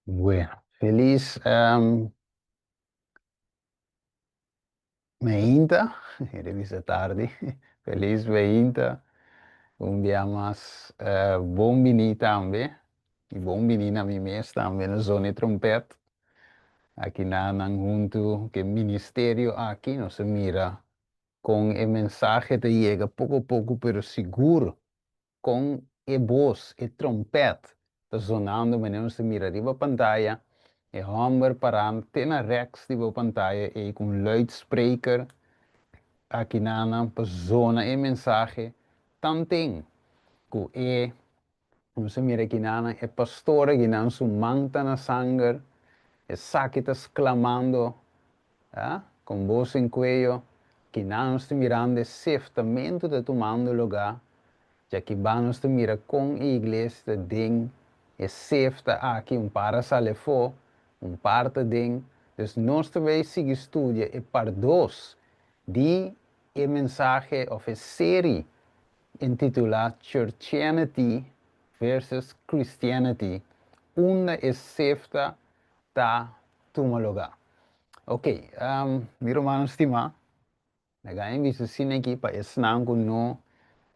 Bueno, felis meinta, e bisa tardi, felis meinta, un dia mas bon bini tambe, i bon bini na mi mes tambe na Zona Trompet. Aki nan huntu ku e ministerio aki nos a mira kon e mensahe ta yega poko poko pero sigur, kon e bos, e trompèt, ta zonando manera nos ta mira riba pantaya, e hòmber pará te na rèks di bo pantaya ei ku un luidspreker akinanan pa zona e mensahe tanten ku e nos a mira akinanan e pastor akinan su man ta na sanger, esaki ta sklamando kon bos en kueyo, kinan nos ta mirando e seftamentu ta tumando lugá. Djaki ban nos ta mira kon e iglesia ta den e sefta aki, un par a sali afó, un par ta den. Dus nos ta bai sigui studia e par dos di e mensahe òf e seri intitulá Churchianity versus Christianity, unda e sefta ta tuma lugá. Ok, mi rumannan stimá, laga mi bisa asina aki pa esnan ku no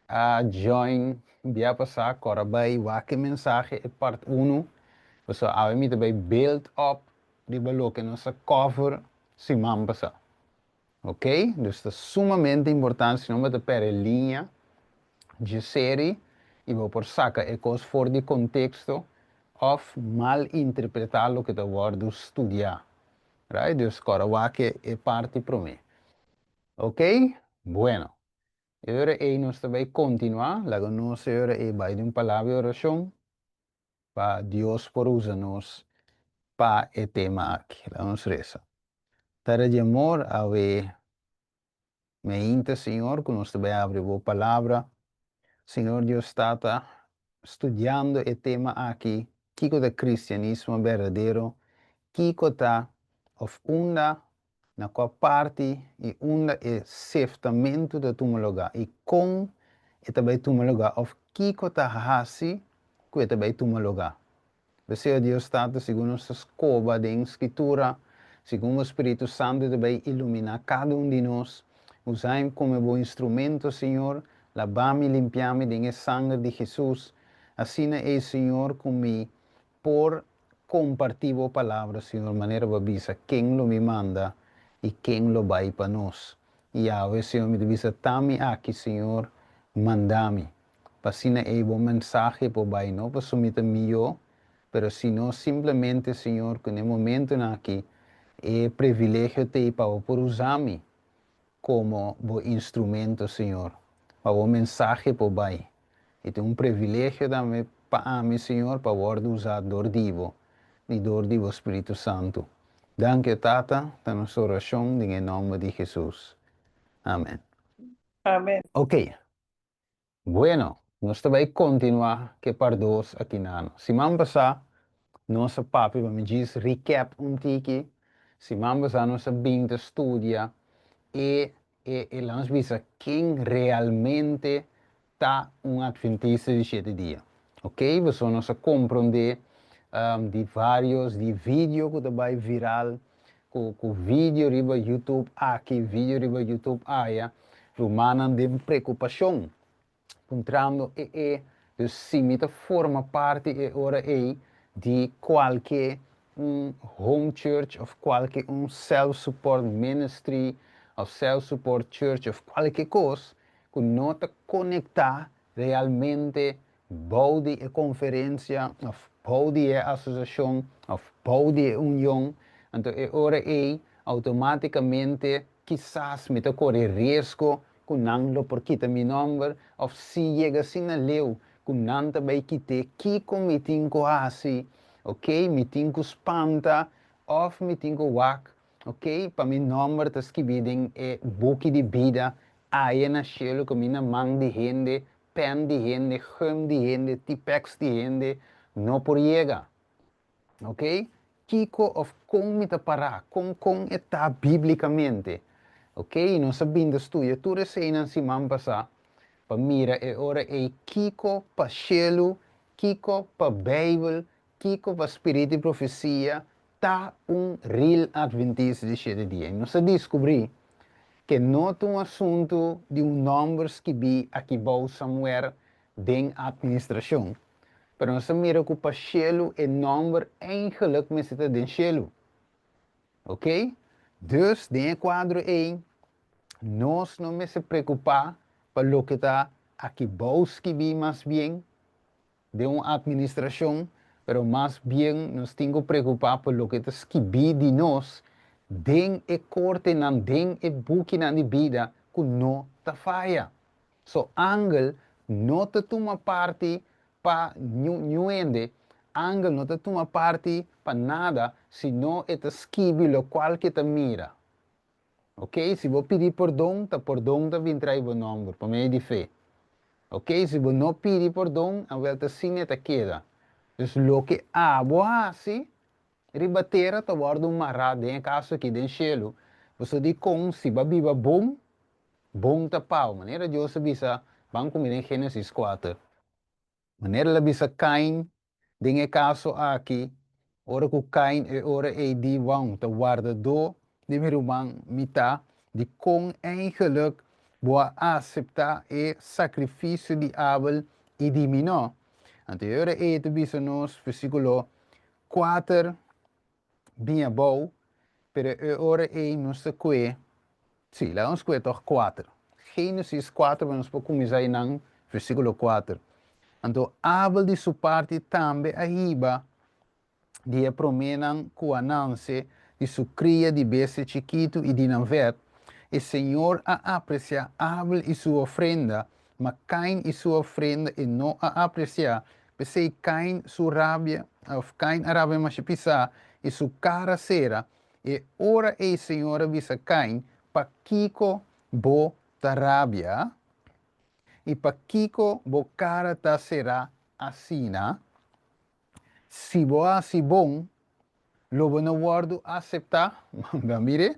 a join bia pasá, kòrda bai wak e mensahe e part unu, pasobra awe mi ta bai build up riba loke nos a cover siman pasá. Ok, dus ta sumamente importante, si no bo ta perde liña dje seri i bo por saka e kos for di konteksto òf mal interpretá loke ta wòrdu studiá. Right? Dus kòrda wak e parti promé. Ok, bueno. E ora ei nos ta bai kontinuá. Laga nos e ora ei bai den un palabra di orashon pa Dios por usa nos pa e tema aki. Laga nos resa. Tata di amor, awe meinta, Señor, ku nos ta bai abri Bo Palabra. Señor Dios Tata, studiando e tema aki, kiko ta kristianismo berdadero, kiko ta òf unda, na kua parti i unda e seftamentu ta tuma lugá i kon e ta bai tuma lugá òf kiko ta hasi ku e ta bai tuma lugá. P'esei, Dios Tata, segun nos ta skoba den Skritura, segun bo Spiritu Santu ta bai iluminá kada un di nos, usa mi komo bo instrumento, Señor, labá mi, limpiá mi den e sanger di Hesus, asina ei, Señor, ku mi por kompartí bo Palabra, Señor, manera bo a bisa, Ken lo mi manda i ken lo bai pa nos? I awe, Señor, mi ta bisa, Ta mi aki, Señor, manda mi. Pa asina ei bo mensahe por bai, no pasobra mi ta mihó, pero sino simplemente, Señor, ku na e momentunan aki e privilegio t'ei pa bo por usa mi komo bo instrumento, Señor, pa bo mensahe por bai. I ta un privilegio tambe pa ami, Señor, pa wòrdu usá dor di bo i dor di bo Spiritu Santu. Danki, o Tata, ta nos orashon den e nòmber di Hesus. Amen. Amen. Oke, Bueno, nos ta bai kontinuá ku e par dos aki nano. Siman pasá nos a papia, pa mi djis recap un tiki, siman pasá nos a bin ta studia e e e laga nos bisa ken realmente ta un adventista di shete dia. Ok, pasobra nos a komprondé di varios di video ku ta bai viral, ku ku video riba YouTube aki, video riba YouTube aya, rumannan den preokupashon, puntrando e e, dus si mi ta forma parti e ora ei di kualke un home church òf kualke un self support ministry òf self support church òf kualke kos ku no ta konektá realmente bou di e konferensia òf bou di e asosiashon òf bou di e union, anto e ora ei outomátikamente kisas mi ta kore riesgo ku nan lo por kita mi nòmber òf si yega asina leu ku nan ta bai kit'é, kiko mi tin ku hasi? Oke, mi tin ku spanta òf mi tin ku wak, oke, pa mi nòmber ta skibí den e buki di bida aya na shelu ku mi na man di hende Pen di hende, gum di hende, tipex di hende no por yega. Ok? Kiko of kon mi ta pará? Kon kon e ta bíblikamente? Ok? Nos a bin ta studia tur eseinan siman pasá pa mira e ora ei kiko pa shelu, kiko pa Beibel. kiko pa Spiritu di Profesia ta un real Adventista di shete dia. I nos a diskubrí ke no ta un asuntu di un nòmber skibí aki bou somewhere den atministrashon, pero nos a mira ku pa shelu e nòmber eigenlijk mester ta den shelu. Ok? Dus den e kuadro ei nos no mester preokupá pa loke ta aki bou skibí mas bien den un atministrashon, pero mas bien nos tin ku preokupá pa loke ta skibí di nos den e kortenan, den e bukinan di bida ku no ta faya. So angel no ta tuma parti pa niun hende, angel no ta tuma parti pa nada, sino e ta skibi lokual ku e ta mira. Ok, si bo pidi pordon, ta pordon ta bin trae bo nomber, pa medio di fe. Ok, si bo no pidi pordon, awel ta asina e ta keda. Dus loke abo hasi riba tera ta wòrdu mará, den e kaso aki den shelu. Pasobra dikon si bo a biba bon, bon ta pao. Manera Dios a bisa, ban ku mi den Génesis kuater. Manera el a bisa Kain den e kaso aki, ora ku Kain e ora ei di, Wan, ta wardadó di mi ruman mi ta, dikon eigenlik bo a aseptá e sakrifisio di Abel i di mi no? Anto e ora ei e ta bisa nos, versíkulo 4, bin abou, pero e ora ei nos ta kue, sí, laga nos kue tòg kuater. Génesis kuater, pero nos por kuminsá einan, versíkulo kuater. Anto Abel di su parti tambe a hiba di e proménan ku a nanse di su kria di bestia chikitu i di nan vèt. E Señor a apresiá Abel i su ofrenda, ma Kain i su ofrenda e no a apresiá. P'esei Kain su rabia, òf Kain a rabia masha pisá, i su kara sera. E ora ei Señor a bisa Kain, Pakiko bo ta rabia? I pakiko bo kara ta será asina? Si bo hasi bon, lo bo no wòrdu aseptá. Ban mir'é.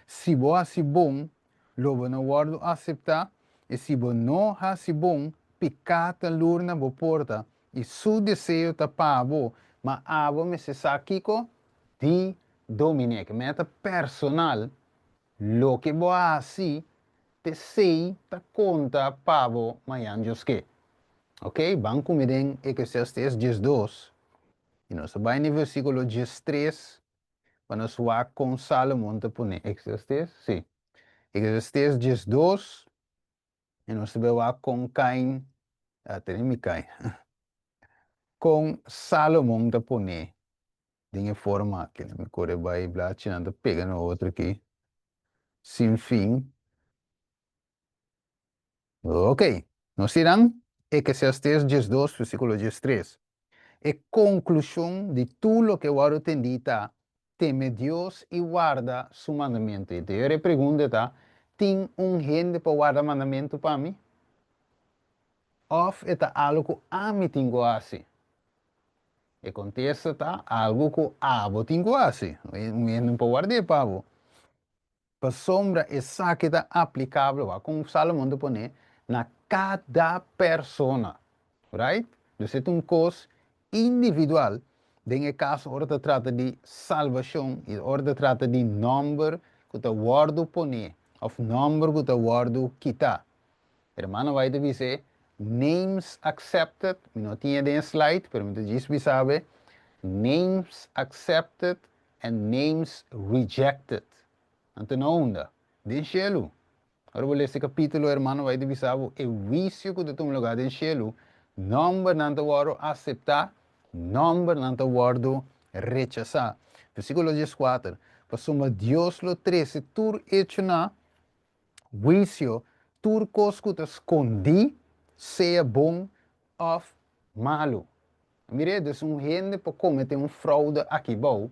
Si bo hasi bon, lo bo no wòrdu aseptá, i si bo no hasi bon, piká ta lur na bo porta, i su deseo ta pa bo, ma abo mester sa kiko? Di domin'é. Ke meta personal, loke bo a hasi, t'esei ta konta pa bo mañan Dios ke. Ok, ban ku mi den Eclesiastes 12, i nos ta bai na e versíkulo 13 pa nos wak kon Salomon ta pone. Eclesiastes? Sí. Eclesiastes 12, i nos ta bai wak kon Kain, ah, tene mi Kain, kon Salomon ta pone den e forma aki. Mi kore bai blachinan ta pega na otro aki sin fin. Ok, nos tin nan Eclesiastes 12 versículo 13. E konklushon di tur loke wòrdu tendí ta, Teme Dios i warda su mandamentu. I te e pregunta ta, Tin un hende pa warda mandamentu pa mi? Òf e ta algu ku ami tin ku hasi? E kontesta ta, Algu ku abo tin ku hasi. Un hende no por ward'é pa bo. Pasobra esaki ta aplikabel, wak kon Salomon ta pone, na kada persona. Right? Dus e ta un kos individual den e kaso ora ta trata di salbashon i ora ta trata di nòmber ku ta wòrdu poné òf nòmber ku ta wòrdu kitá. Hermano White ta bis'é, Names accepted, mi no tin e den e slide, pero mi ta djis bisa awe, names accepted and names rejected. Anto na unda? Den shelu. Ora bo lesa e kapítulo, hermano White ta bisa bo e huisio ku ta tuma lugá den shelu, nòmbernan ta wòrdu aseptá, nòmbernan ta wòrdu rechasá. Versíkulo 14, Pasobra Dios lo trese tur echo na huisio, tur kos ku ta skondí, sea bon òf malu. Mir'é, dus un hende por kometé un froude aki bou,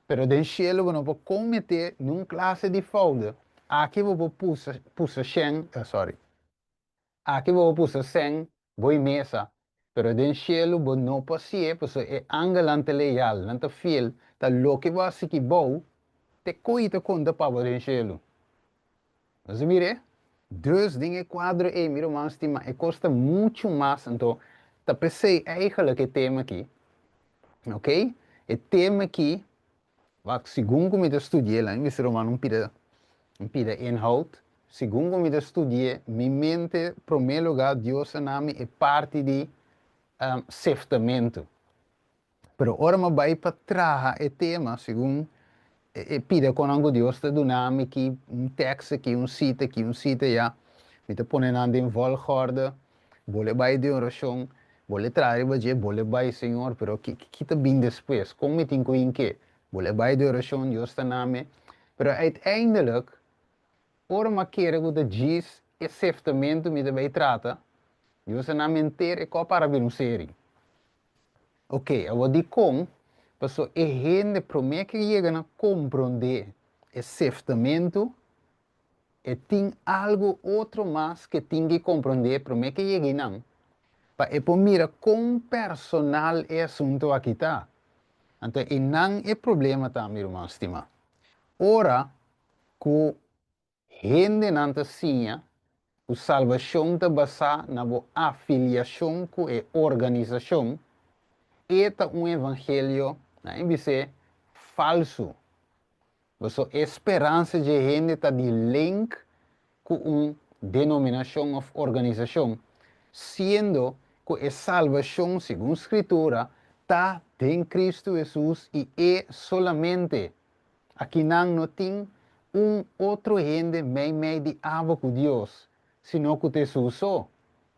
pero den shelu bo no por kometé niun klase di froude. Aki bo por pusa pusa shen, sorry, aki bo por pusa sèn boi mesa, pero den shelu bo no por hasié, pasobra e angelnan ta leal, nan ta fiel, ta loke bo hasi aki bou, te koe ta konta pa bo den shelu. Nos a mir'é? Dus den e kuadro ei, mi ruman stimá, e kos ta muchu mas, anto ta p'esei eigenlijk e tema aki. Ok, e tema aki, wak, segun ku mi ta studi'é, laga mi bisa ruman un pida, un pida inhoud, segun ku mi ta studi'é, mi mente, promé lugá Dios a na mi e parti di seftamentu. Pero ora mi a bai pa traha e tema, segun e pida konan ku Dios ta duna mi ki un tekst aki, un sita aki, un sita aya, mi ta pone nan den volgorde, bo le bai den orashon, bo le traha riba dje, bo le bai, Señor, pero ki ki ta bin despues? Kon mi tin ku hink'é? Bo le bai den orashon, Dios ta na mi. Pero uiteindelijk, ora mi a kere ku ta djis e seftamentu mi ta bai trata, Dios a na mi henter e kò para bira un seri. Ok, awor dikon? Paso e hende promé ke yega na komprondé e seftamentu, e tin algu otro mas ke tin ke komprondé promé ke yega einan, pa e por mira kon personal e asuntu aki ta. Anto einan e problema ta, mi ruman stimá. Ora ku Hendenan ta siña ku salbashon ta basá na bo afiliashon ku e organisashon, e ta un evangelio, nan e bis'é, falsu. Pasobra e speransa dje hende ta di link ku un denominashon òf organisashon, siendo ku e salbashon segun Skritura ta den Kristu Hesus i e solamente. Akinan no tin un otro hende meimei di abo ku Dios, sino ku ta Hesus so.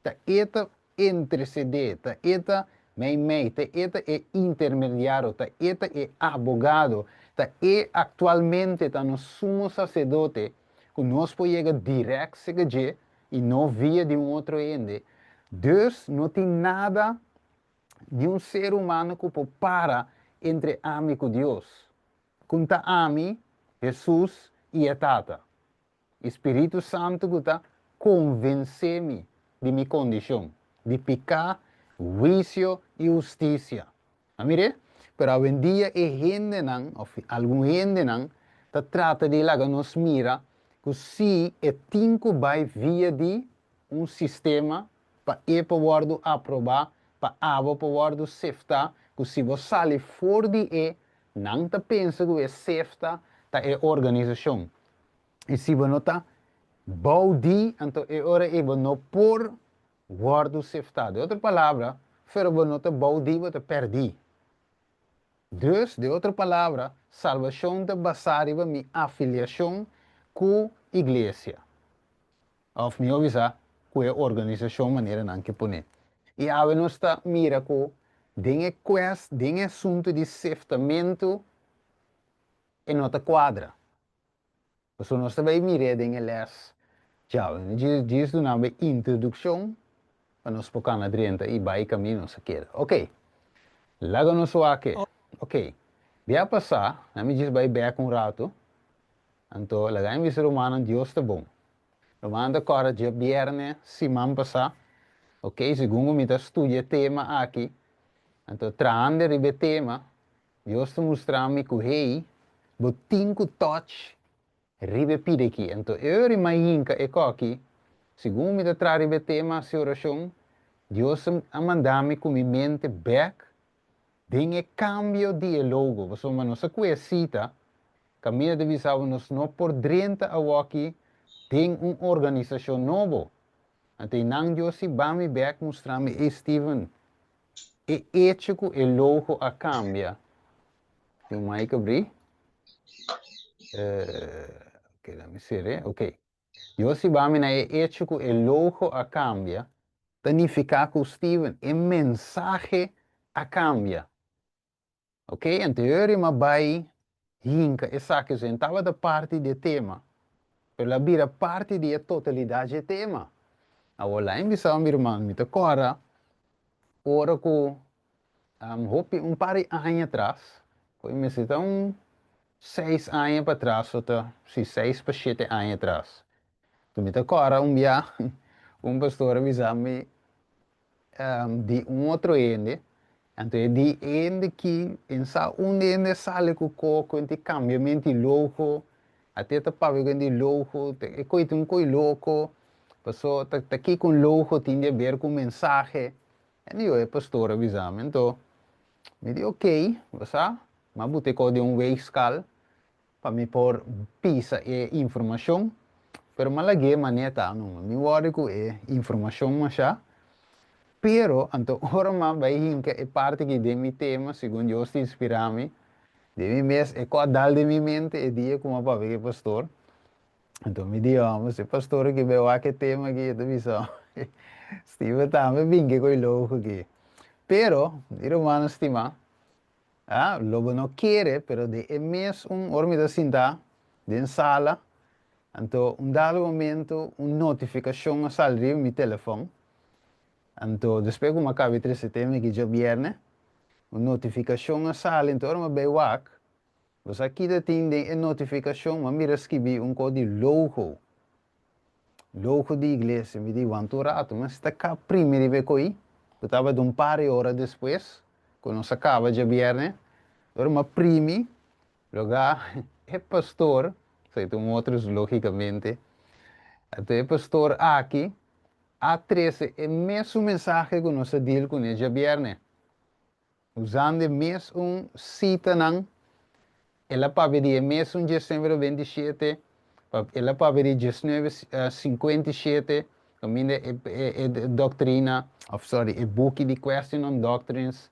Ta E ta intersedé, ta E ta meimei, ta E ta e intermediario, ta E ta e abogado, ta E aktualmente ta nos Sumo Saserdote ku nos por yega dirèkt serka dje i no via di un otro hende. Dus no tin nada di un ser humano ku por para entre ami ku Dios. Kun ta ami, Hesus i e Tata. I Spiritu Santu ku ta konvensé mi di mi kondishon, di piká, huisio i hustisia. A mir'é? Pero awendia e hendenan, òf algun hendenan, ta trata di laga nos mira ku si e tin ku bai via di un sistema pa e por wòrdu aprobá, pa abo por wòrdu seftá, ku si bo sali for di e, nan ta pensa ku e sefta ta e organisashon. I si bo no ta bou di, anto e ora ei bo no por wòrdu seftá. De otro palabra, pero bo no ta bou di, bo ta pèrdí. Dus, de otro palabra, salbashon ta basá riba mi afiliashon ku iglesia. Òf mihó bisa, ku e organisashon manera nan ke pone. I awe nos ta mira ku den e kuest, den e asuntu di seftamentu, e no ta kuadra. Pasobra nos ta bai mir'é den e lès djawe. No djis duna bo e introdukshon pa nos por kana drenta i bai kaminda nos a keda. Oké, laga nos wak e. Oké, bia pasá, nan mi djis bai bèk un ratu. Anto laga mi bisa rumannan Dios ta bon. Rumannan ta kòrda djabièrnè siman pasá, ok, segun ku mi ta studia e tema aki, anto trahando riba e tema, Dios ta mustra mi ku hey, bo tin ku tòch riba e pida aki. Anto e ora i mainka e kòki, segun mi ta traha riba e tema hasi orashon, Dios a manda mi ku mi mente bèk den e kambio di e logo, pasobra nos a kue sita kaminda ta bisa bo nos no por drenta awoki den un organisashon nobo. Anto einan Dios si ba mi bek mustra mi, ey Steven, e echo ku e logo a kambia, tin un mic abri? Ok, laat mi sere, ok. Dios si ba mi na e echo ku e logo a kambia, ta nifiká ku Steven, e mensahe a kambia. Ok, anto e ora mi a bai hinka esaki, so e tabata parti di e tema, pero el a bira parti di e totalidat dje tema. Awor laga mi bisa mi ruman, mi ta kòrda ora ku hopi un par di aña atras, ku mester ta un seis aña patras o ta, si, seis pa shete aña atras. Anto mi ta kòrda un bia un pastor a bisa mi di un otro hende, anto e di e hende ki en sa unda e hende sali ku koko, en tin kambiamento di logo, ate ta papia ku hende di logo, e koi ta un koi loko, paso ta ta kiko un logo tin di aber ku un mensahe, en yo e pastor a bisa mi, anto. Mi di ok, bo sa, m'a buta e kos den un weegschaal pa mi por pisa e informashon, pero m'a lag'é manera ta numa. Mi wòrdu ku e informashon mashá, pero anto ora m'a bai hinka e parti aki den mi tema, segun Dios ta inspirá mi, den mi mes e kos a dal den mi mente e dia ku m'a papia ku e pastor. Anto mi di, Homber, si pastor aki bai wak e tema aki, e ta bisa, Steven tambe bin ke ku e logo aki. Pero, mi rumannan stimá, ah, lo bo no kere, pero den e mes un ora mi ta sintá den sala, anto un dado momento un notifikashon a sali riba mi telefòn. Anto despues ku mi a kaba e trese tema aki djabièrnè, un notifikashon a sali, anto ora mi a bai wak, Bo sa ki ta tin den e notifikashon? Mi a mira skibí un kos di logo. Logo di iglesia. Mi di, Wanta un ratu, mi sta ka primi riba e koi. Ku tabata un par di ora despues ku nos a kaba djabièrnè. Ora mi a primi, loga e pastor, esei ta un otro logikamente, anto e pastor aki a trese e mesun mensahe ku nos a deal kuné djabièrnè. Usando e mesun sitanan, el a papia di e mesun diesnuebe 27, el a papia di 1957, kaminda e doktrina, òf sorry, e buki di Question on Doctrines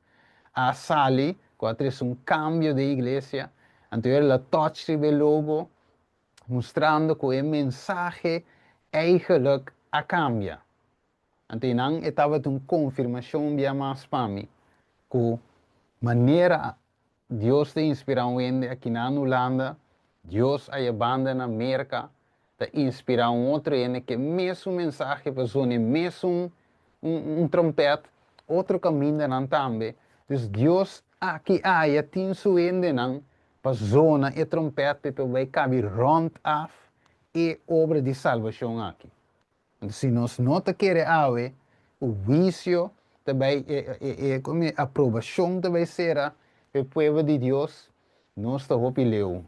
a sali, ku a trese un kambio den iglesia. Anto el a touch riba e logo, mustrando ku e mensahe eigenlijk a kambia. Anto einan e tabata un konfirmashon bia mas pa mi ku manera Dios ta inspirá un hende akinan na Hulanda, Dios aya banda na Merka ta inspirá un otro hende ku e mesun mensahe pa zona e mesun un trompèt otro kamindanan tambe. Dus Dios aki aya tin su hendenan pa zona e trompèt pa e por bai kabi rònt af e obra di salbashon aki. Si nos no ta kere awe ku huisio ta bai, e aprobashon ta bai sera pa e pueblo di Dios, nos ta hopi leu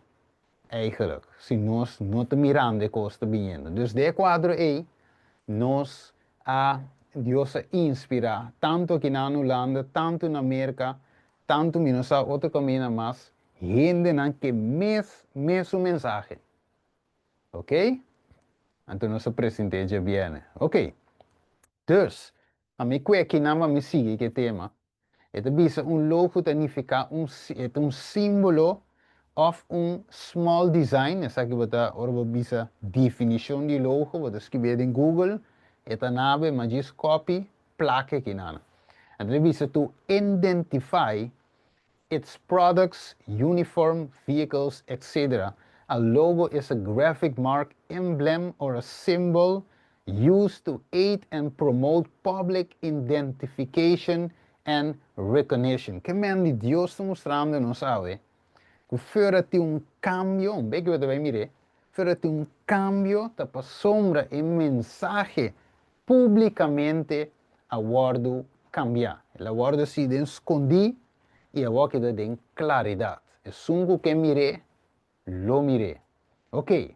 eigenlijk si nos no ta mirando e kos ta biniendo. Dus den e kuadro ei nos a, Dios a inspirá tantu aki na Hulanda, tantu na Merka, tantu mi no sa otro kaminda mas, hendenan ke mes mesun mensahe. Ok? Anto nos a present'é djabièrnè. Ok. Dus, ami ku e kinan pa mi sigui ku e tema. E ta bisa un logo ta nifiká un e ta un símbolo òf un small design, esaki bo ta ora bo bisa definishon di logo, bo ta skibié den Google, e ta nabe ma djis copy plak e kinan. Anto ta bisa to identify its products, uniform, vehicles, etc. A logo is a graphic mark, emblem or a symbol used to aid and promote public identification and recognition. Ke men di Dios ta mustrando nos awe? Ku fuera tin un kambio, un bek bo ta bai mir'é, fuera tin un kambio ta pasobra e mensahe públikamente a wòrdu kambiá. El a wòrdu hasi den skondí i awor keda den klaridat. Esun ku ke mir'é, lo mir'é. Oké,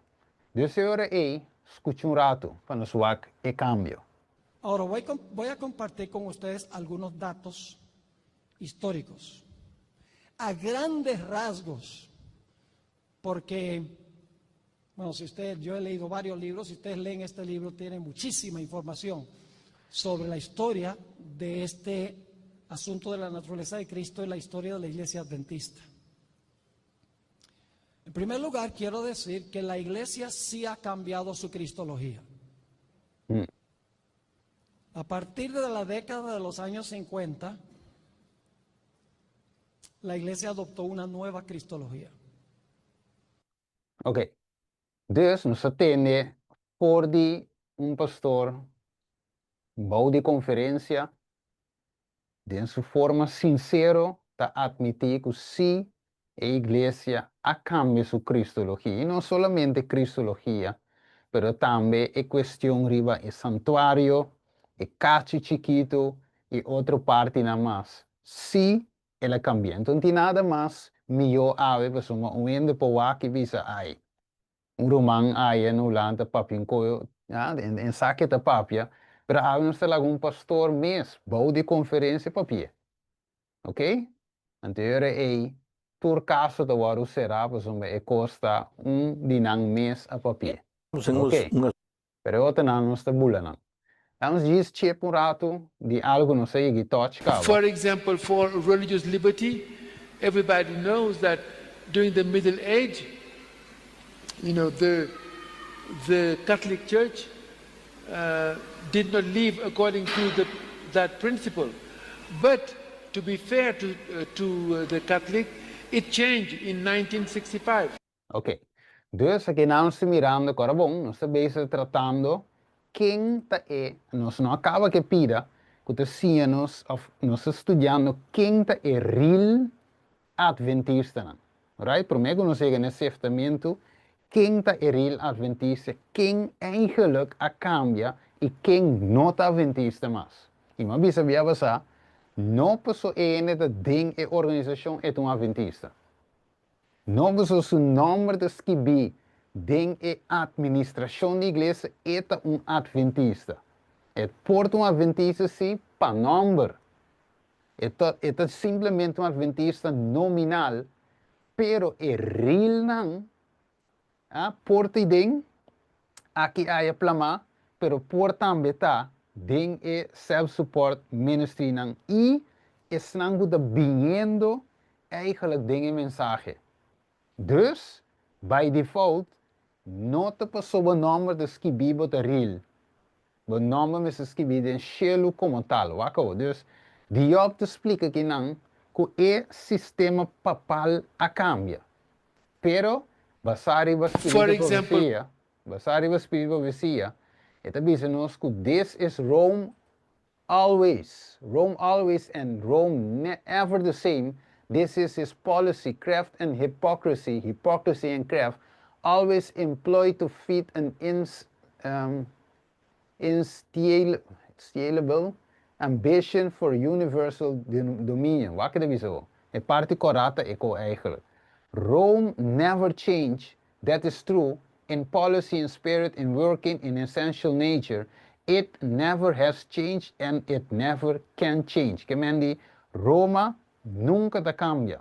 dus e ora ei, skucha un ratu pa nos wak e kambio. Ahora voy, voy a compartir con ustedes algunos datos históricos. A grandes rasgos, porque, bueno, si ustedes, yo he leído varios libros, si ustedes leen este libro, tienen muchísima información sobre la historia de este asunto de la naturaleza de Cristo y la historia de la iglesia adventista. En primer lugar, quiero decir que la iglesia sí ha cambiado su cristología. A partir de la década de los años 50, la iglesia adoptó una nueva cristología. Ok. Dus nos a tende for di un pastor bou di konferensia den su forma sinsero ta atmití ku sí e iglesia a kambia su kristologia, i no solamente kristologia, pero tambe e kuestion riba e santuario, e kachi chikitu i otro partinan mas. Sí el a kambia. Enton no tin nada mas mihó awe pasobra un hende por wak i bisa, Ai, un ruman aya na Hulanda ta papia un koyo, en sa ke ta papia, pero awe nos ta laga un pastor mes bou di konferensia papi'é. Ok? Anto e ora ei tur kaso ta wòrdu será pasobra e kos ta un di nan mes a papi'é. Oké, pero e otronan nos ta bula nan. Lanos djis chep un ratu di algu nos a yegi tòch kaba. For example, for religious liberty, everybody knows that during the Middle Age, the Catholic Church did not live according to the, that principle. But to be fair to the Catholic, it changed in 1965. Ok. Dus aki nan nos ta mirando ku ora bon, nos ta bezig tratando ken ta e, nos no a kaba ku e pida ku ta siña nos òf nos ta studiando ken ta e real Adventistanan. Right? Promé ku nos yega na e seftamentu, ken ta e real Adventista, ken eigenlijk a kambia i ken no ta Adventista mas. I mi a bisa bia basá, no paso e hende ta den e organisashon e ta un Adventista. No paso su nòmber ta skibí den e atministrashon di iglesia e ta un Adventista. E por ta un Adventista sí pa nòmber. E ta simplemente un Adventista nominal, pero e realnan a por ta den aki aya plamá, pero por tambe ta den e self-support ministrynan i esnan ku ta biniendo eigenlijk den e mensahe. Dus, by default, no ta pasobra nòmber ta skibí bo ta real. Bo nòmber mester skibí den shelu komo tal. Wak awor. Dus, Diop ta splika kinan ku e sistema papal a kambia. Pero, basá riba For spiritu example, profesia, basá riba spiritu profesia, e ta bisa nos ku this is Rome always, Rome always and Rome never the same, this is his policy, craft and hypocrisy, hypocrisy and craft, always employed to feed an insatiable ambition for universal dominion. Wak e ta bisa bo? E parti kòrá ta eko eigenlijk. Rome never change, that is true, in policy and spirit, in working, in essential nature, it never has changed and it never can change. Ke men di Roma nunka ta kambia.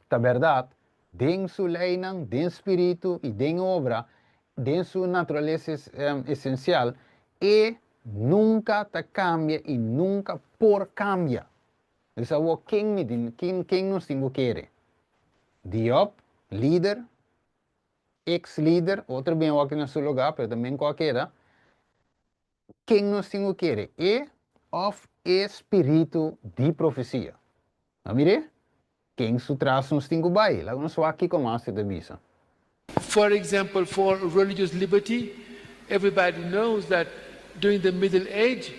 Ta bèrdat, den su leinan, den spiritu i den obra, den su naturalesa esensial, e nunka ta kambia i nunka por kambia. Dus awor ken mi tin, ken, ken nos tin ku kere? Diop, lider, ex lider, otro bien awor aki na su lugá, pero ta men ku a keda. Ken nos tin ku kere? E òf e spiritu di profesia? A mir'é? Ken su tras nos tin ku bai? Laga nos wak kiko mas e ta bisa. For example, for religious liberty, everybody knows that during the Middle Age,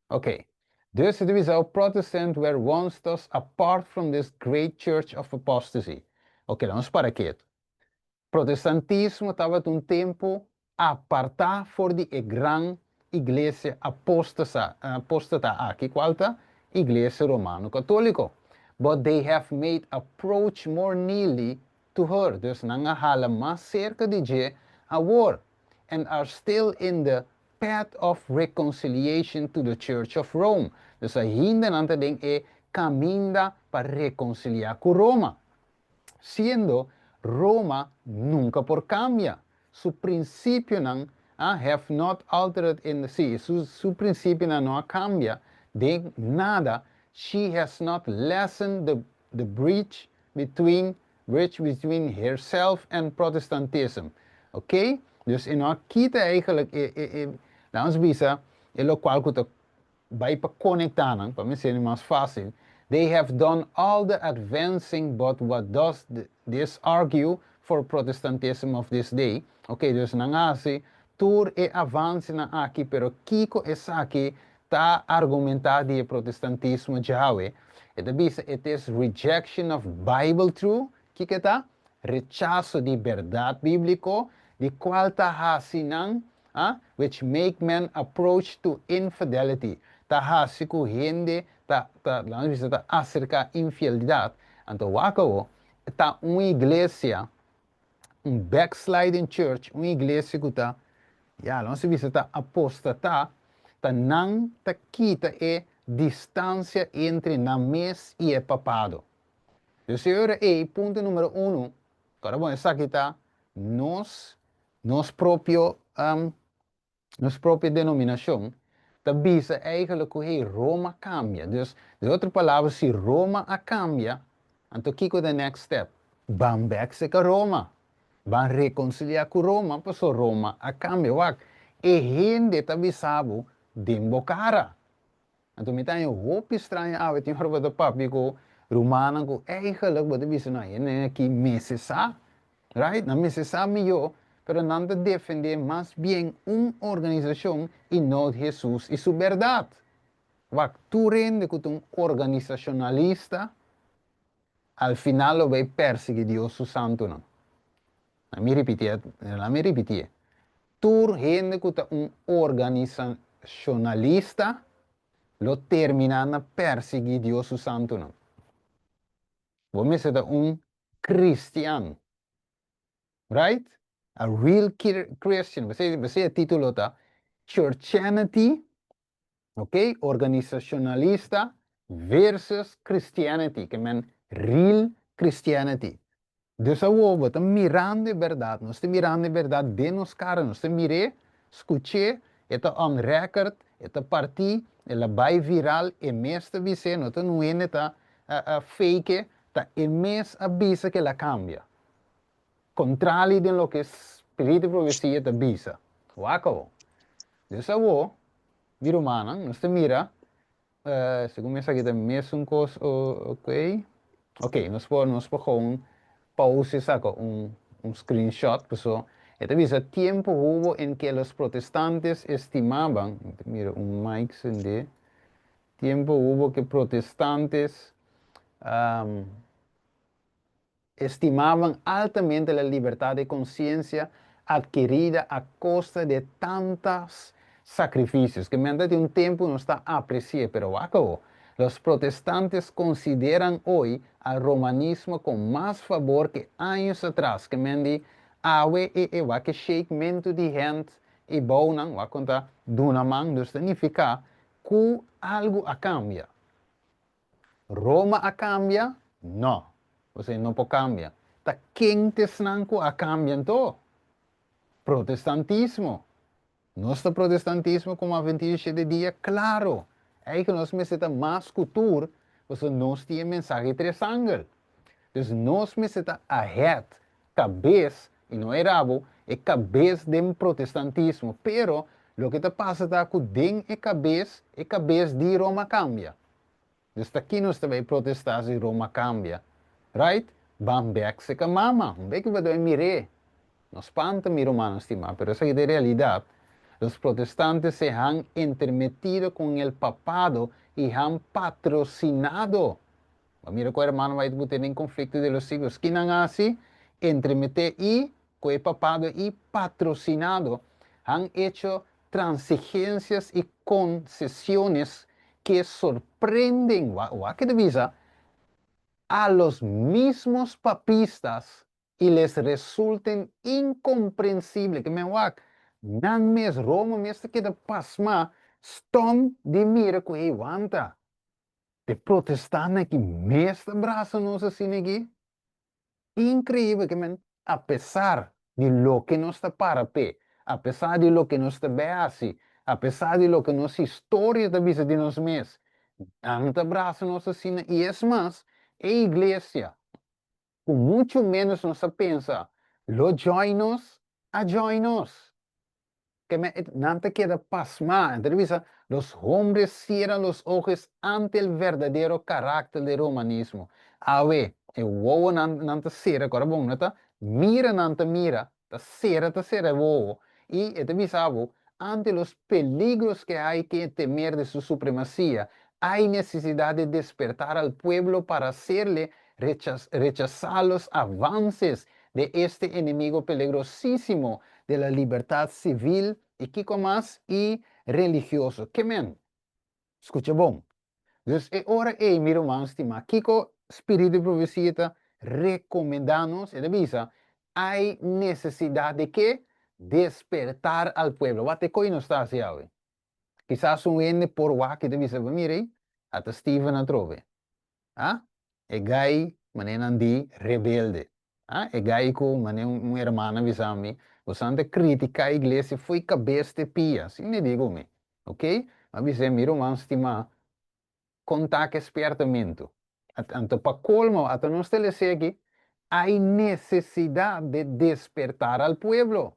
Ok. Dus e ta bisa, O Protestant were once thus apart from this great church of apostasy. Ok, laga nos para ketu. Protestantismo tabata un tempu apartá for di e gran iglesia apóstasa, apóstata aki, kual ta Iglesia Romano Katóliko. But they have made approach more nearly to her, dus nan a hala mas serka di dje awor, and are still in the path of reconciliation to the Church of Rome, dus ainda nan ta den e kaminda pa rekonsiliá ku Roma. Siendo Roma nunka por kambia, su prinsipionan a have not altered in the, sí, su prinsipionan no a kambia den nada, she has not lessened the bridge between herself and Protestantism. Ok? Dus e no a kita eigenlijk e, laat ons bisa, e lokual ku ta bai pa konektá nan, pa mi ser mas fásil. They have done all the advancing, but what does this argue for Protestantism of this day? Ok, dus nan a hasi tur e avansenan aki, pero kiko esaki ta argumentá di e protestantismo djawe? E ta bisa it is rejection of Bible truth. Kiko ta? Rechaso di bèrdat bíbliko, di kual ta hasi nan, ah, which make men approach to infidelity. Ta hasi ku hende ta, laat bisa, ta aserká infideldat. Anto wak awor, ta un iglesia, un backsliding church, un iglesia ku ta, ya, laat bisa, ta apóstata, ta nan ta kita e distansia entre nan mes i e papado. Dus e ora ei, punto numero uno, kòrda bon esaki ta nos nos propio nos propio denominashon ta bisa eigenlijk ku hey Roma kambia. Dus den otro palabra si Roma a kambia, anto kiko ta e next step? Ban bèk seka Roma. Ban rekonsiliá ku Roma paso Roma a kambia. Wak, e hende ta bisa bo den bo kara. Anto mi ta haña hopi straño awe tin ora bo ta papia ku rumannan ku eigenlijk bo ta bisa no e hende aki mester sa, right? Nan mester sa mihó, pero nan ta defendé mas bien un organisashon i no Hesus i su bèrdat. Wak, tur hende ku ta un organisashonalista al final lo bai persiguí Dios su santunan. Laat mi ripitié, laat mi ripitié. Tur hende ku ta un organisashonalista lo terminá na persiguí Dios su santunan. Bo mester ta un kristian, right? A real Christian. P'esei e título ta Churchianity Ok, organisashonalista versus Christianity, ke men real Christianity. Dus awor bo ta mirando e bèrdat, nos ta mirando e bèrdat den nos kara, nos ta mir'é, skuch'é, e ta on record, e ta partí, el a bai viral, e mes ta bis'é, no ta un hende ta fake, ta e mes a bisa ku el a kambia. Kontrali den loke spiritu di profesia ta bisa. Wak awor. Dus awor, mi rumannan, nos ta mira, segun mi esaki ta mesun kos, ok, ok, nos por, nos por gewoon pause saka un, un screenshot, paso e ta bisa tiempo hubo en que los protestantes estimaban, mi ta mira un mic sende, tiempo hubo que protestantes, Estimaban altamente la libertad de conciencia adquirida a costa de tantas sacrificios. Ke menta di un tempu nos ta apreci'é, pero wak awo. Los protestantes consideran hoy al romanismo con mas favor que años atrás. Ke men di awe e e wak e shakementu di hent i bounan, wak kon ta duna man, dus ta nifiká ku algu a kambia. Roma a cambia? No. Osea no por cambia. Ta ken t'esnan cu a cambia anto? Protestantismo. Nos ta protestantismo como Adventista shete dia? Claro! Ei cu nos mester ta mas cu tur, pasobra nos tin e mensahe tres angel. Dus nos mester ta ahead, cabes, y no e rabo, e cabes den protestantismo. Pero loke ta pasa ta cu den e cabes, e cabes di Roma cambia. Dus ta ki nos ta bay protesta si Roma cambia? Right? Ban bek seca mama. Un bek bo ta bay mir'é. No spanta mi rumannan stimá, pero esaki ta e realidad. Los protestantes se han entermetido con el papado y han patrocinado. Bo a mira cu hermano White bo tene en conflicto de los siglos. Ki nan a haci? Entremeté y cu e papado y patrocinado. Han hecho transigencias y concesiones que sorprenden, wak ke ta bisa, a los mismos papistas y les resulten incomprensible, ke men wak, nan mes, Roma mes ta keda pasmá, stom di mira ku hey wanta, e protestantnan aki mes ta brasa nos asina aki? Increíbel ke men apesar di loke nos ta para p'e, apesar di loke nos ta bai hasi, apesar di loke nos historia ta bisa di nos mes, nan ta brasa nos asina i es mas, e iglesia ku muchu ménos nos a pensa lo join nos, a join nos. Ke men nan ta keda pasmá. Nan ta bisa, Los hombres cierran los ojos ante el verdadero carácter del romanismo. Awe, e wowonan nan ta sera, ku ora bon no ta mira nan ta mira, ta sera ta sera e wowo. I e ta bisa bo, Ante los peligros que hay que temer de su supremacía, hay necesidad de despertar al pueblo para hacerle rechazar los avances de este enemigo peligrosísimo de la libertad civil y kiko mas y religioso. Ke men? Skucha bon. Dus e ora ei, mi ruman stimá, kiko Spiritu di Profesia ta rekomendá nos? E ta bisa, Hay necesidad de ke? Despertar al pueblo. Wak te koe nos ta hasi awe. Kisas un hende por wak i ta bisa, Mira ei, ata Steven atrobe. Ah, e gai manera nan di rebelde. Ah, e gai ku manera un hermana a bisa mi, Bosan ta kritiká iglesia fo'i kabes te pia. Asina mi di ku mi. Ok? Mi a bis'é, Mi ruman stimá, kontá ku e spièrtamentu. Anto pa kolmo, ata nos ta lesa aki, Hay necesidad de despertar al pueblo.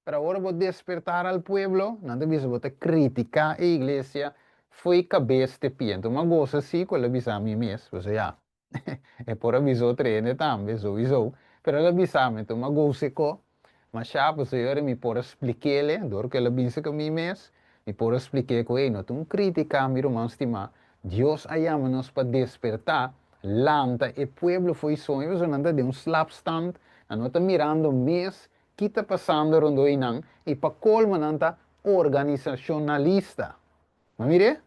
Pero ora bo despertar al pueblo, nan ta bisa bo ta critica e iglesia fo'i cabes te pia. Enton m'a gosa si cu el a bisa mi mes, pasobra ya, e por a bisa otro hende tambe, souiso, pero el a bisa mi, enton m'a gosa e co masha, pasobra ora mi por a splik'ele, dor cu el a bisa cu mi mes, mi por a splik'e cu, ey, no ta un critica, mi ruman stima, Dios a yama nos pa desperta, lanta e pueblo fo'i soño, pasobra nan ta den un slaapstand, nan no ta mirando mes Ki ta pasando rondó i nan i pa kolmo nan ta organisashonalista. Bo mir'é?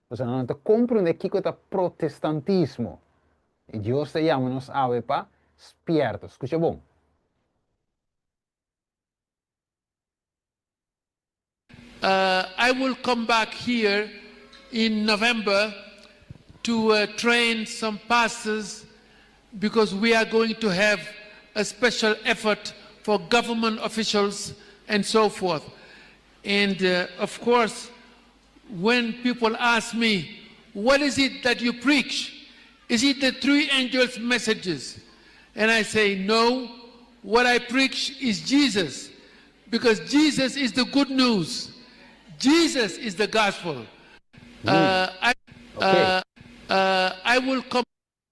Pasobra nan no ta komprondé kiko ta protestantismo. I Dios ta yama nos awe pa spièrta. Skucha bon. I will come back here in November to train some pastors because we are going to have a special effort for government officials and so forth. And of course, when people ask me, what is it that you preach? Is it the three angels' messages? And I say, no, what I preach is Jesus. Because Jesus is the good news. Jesus is the gospel. I, I will come.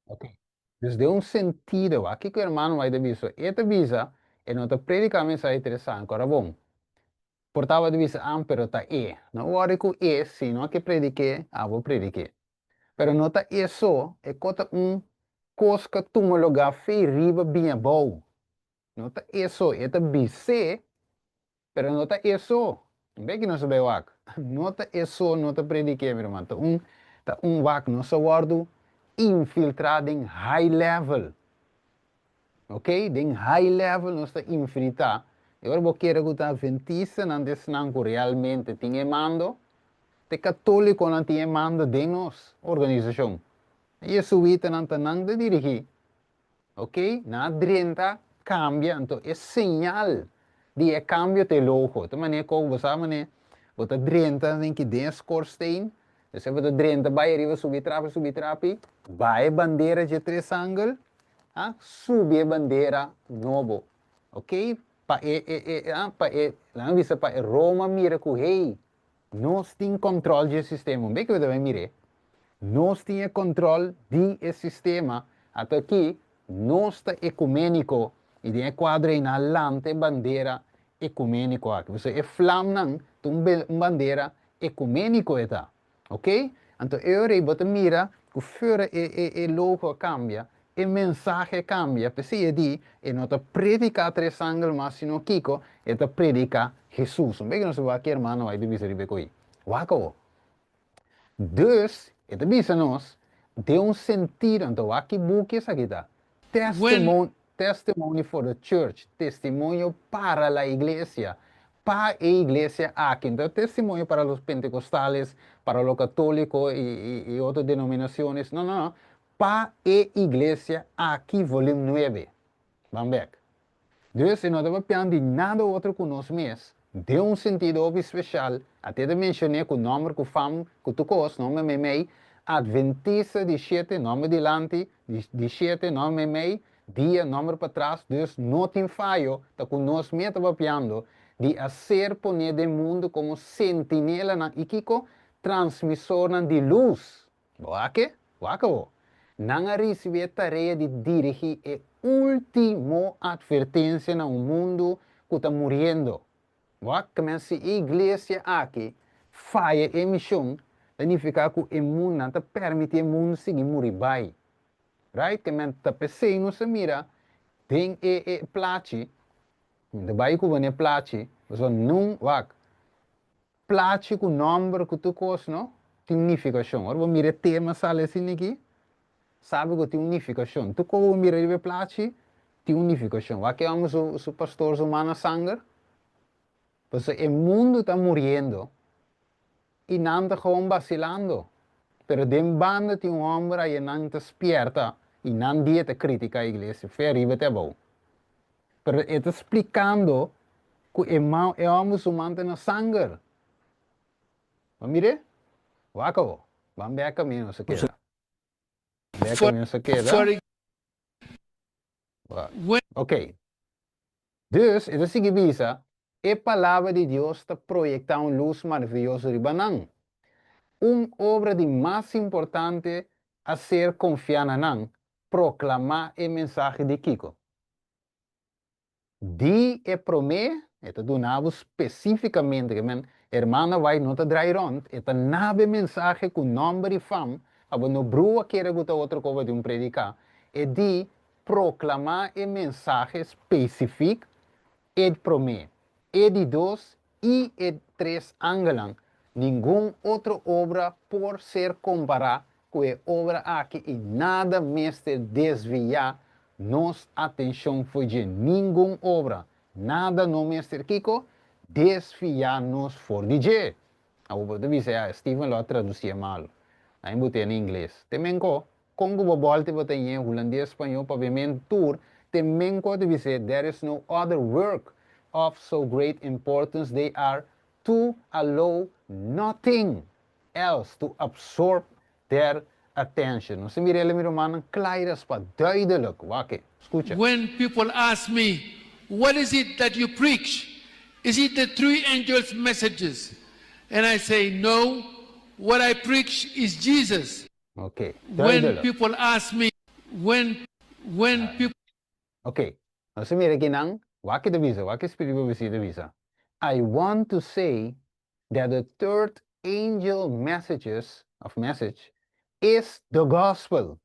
Ok. Dus den un sentido, wak kiko hermano White ta bisa? E ta bisa, e no ta predica mensahe interesante, ora bon, por tabata bisa an, pero ta e. No worry cu e, si no a ke predique, abo predique. Pero no ta e so, e ko ta un cos ca tuma lugar fei riba bin abou. No ta e so, e ta bis'é, pero no ta e so. Be ki nos a bai wak. No ta e so no ta prediké, mi ruman. Ta un, ta un wak. Nos a wòrdu infiltrá den high level. Ok? Den high level nos ta infiltrá. I ora bo kere ku ta adventistanan ta esnan ku realmente tin e mando, ta e katólikonan tin e mando den nos organisashon. E jesuitanan ta nan ta dirigí. Ok, nan a drenta, cambia, anto e señal di e cambio ta e logo. Ta manera cu bo sa manera bo ta drenta den ki den e schoorsteen, despues bo ta drenta bay ariba subi trapi, subi trapi, baha e bandera dje tresangel, a subi e bandera nobo. Ok, pa e e e a pa e nan a bisa pa e Roma mira cu hey, nos tin control dje sistema. Un bes cu bo ta bay mir'e, Nos tin e control di e sistema, ata aki nos ta ecumenico y den e cuadro ey nan a lanta e bandera ecumenico aki. Pasobra e flamnan ta un un bandera ecumenico e ta, ok? Anto e ora ey bo ta mira cu fuera e e e logo a cambia, e mensahe a cambia, p'esey e di e no ta predica tres angel mas sino kico? E ta predica Jesus. Un beki nos ta wak hermano ay ta bisa riba e coy. Wak awo. Dus, e ta bisa nos, den un sentido, anto wak ki buki esaki ta, Testimony, Testimony for the Church, Testimonio para la Iglesia, pa e iglesia aki. No ta testimonio para los pentecostales, para lo católico y, y, y otro denominaciones, no, no, no, pa e iglesia aki, volume 9. Ban bek. Dus e no ta papiando di nada otro ku nos mes, den un sentido hopi speshal, ate ta menshoné ku nòmber ku fam ku tur kos, nòmber meimei, Adventista di shete, nòmber dilanti, di shete, nòmber meimei, dia, nòmber patras, dus no tin fayo, ta ku nos mes ta papiando di a ser poné den mundu komo sentinelanan i kiko? Transmisornan di lus. Bo wak e? Wak awor. Nan a ricibi e tarea di dirigi e ultimo advertencia na un mundu cu ta muriendo. Wak, men si e iglesia aki faya e mision, ta nifica cu e mundu, nan ta permiti e mundu sigui muri bay. Right? Ke men ta pesey nos a mira den e e plachi, mi ta bay cu bo na e plachi, pasobra nun, wak, Plachi ku nòmber ku tur kos no tin un nifikashon. Ora bo mira e tema sali asina aki, sabi ku tin un nifikashon. Tur kos ku bo mira riba e plachi tin un nifikashon. Wak e hòmber su su pastor su man a sanger? Pasobra e mundu ta muriendo. I nan ta gewoon basilando. Pero den banda tin un homber aye nan ta spierta i nan dia ta critica iglesia fe ariba te abou. Pero e ta splicando cu e man e homber su man ta na sanger. Bo mire? Wak awo. Ban bek camino nos a keda. Bek For, camino nos a keda. for Wak. when Ok. Dus, e ta sigui bisa, E Palabra di Dios ta proyektá un lus maravioso riba nan. Un obra di mas importante a ser konfiá na nan, proklamá e mensahe di kiko? Di e promé, e ta duna bo spesífikamente, ke men, Hermana White no ta drai rònt, e ta naba e mensahe ku nòmber i fam, abo no brua kere ku ta otro koba di un prediká, e di Proklamá e mensahe spesifik e promé, e di dos i e tres angelnan. Ningun otro obra por ser kompará ku e obra aki i nada mester desviá nos atenshon for dje. Ningun obra, nada no mester kiko? Desviá nos for di dje. Abo por ta bisa, ya, Steven lo a tradusié malu. Nan e bot'é na ingles. Te menko, Kon ku bo bòlta bo ta ñe hulandes, spañó, papiament, tur te men ku a ta bis'é there is no other work of so great importance they are to allow nothing else to absorb their attention. Nos ta mira el mi rumannan klaira spa duidelijk. Wak e. Skucha. When people ask me, What is it that you preach? Is it the three angels' messages? And I say, No, what I preach is Jesus. Ok, When duidelijk. people ask me, when, when people. Ok, nos a mira kinan, wak ki ta bisa, wak ki Spiritu Profesia ta bisa, I want to say that the third angel messages, of message, is the gospel,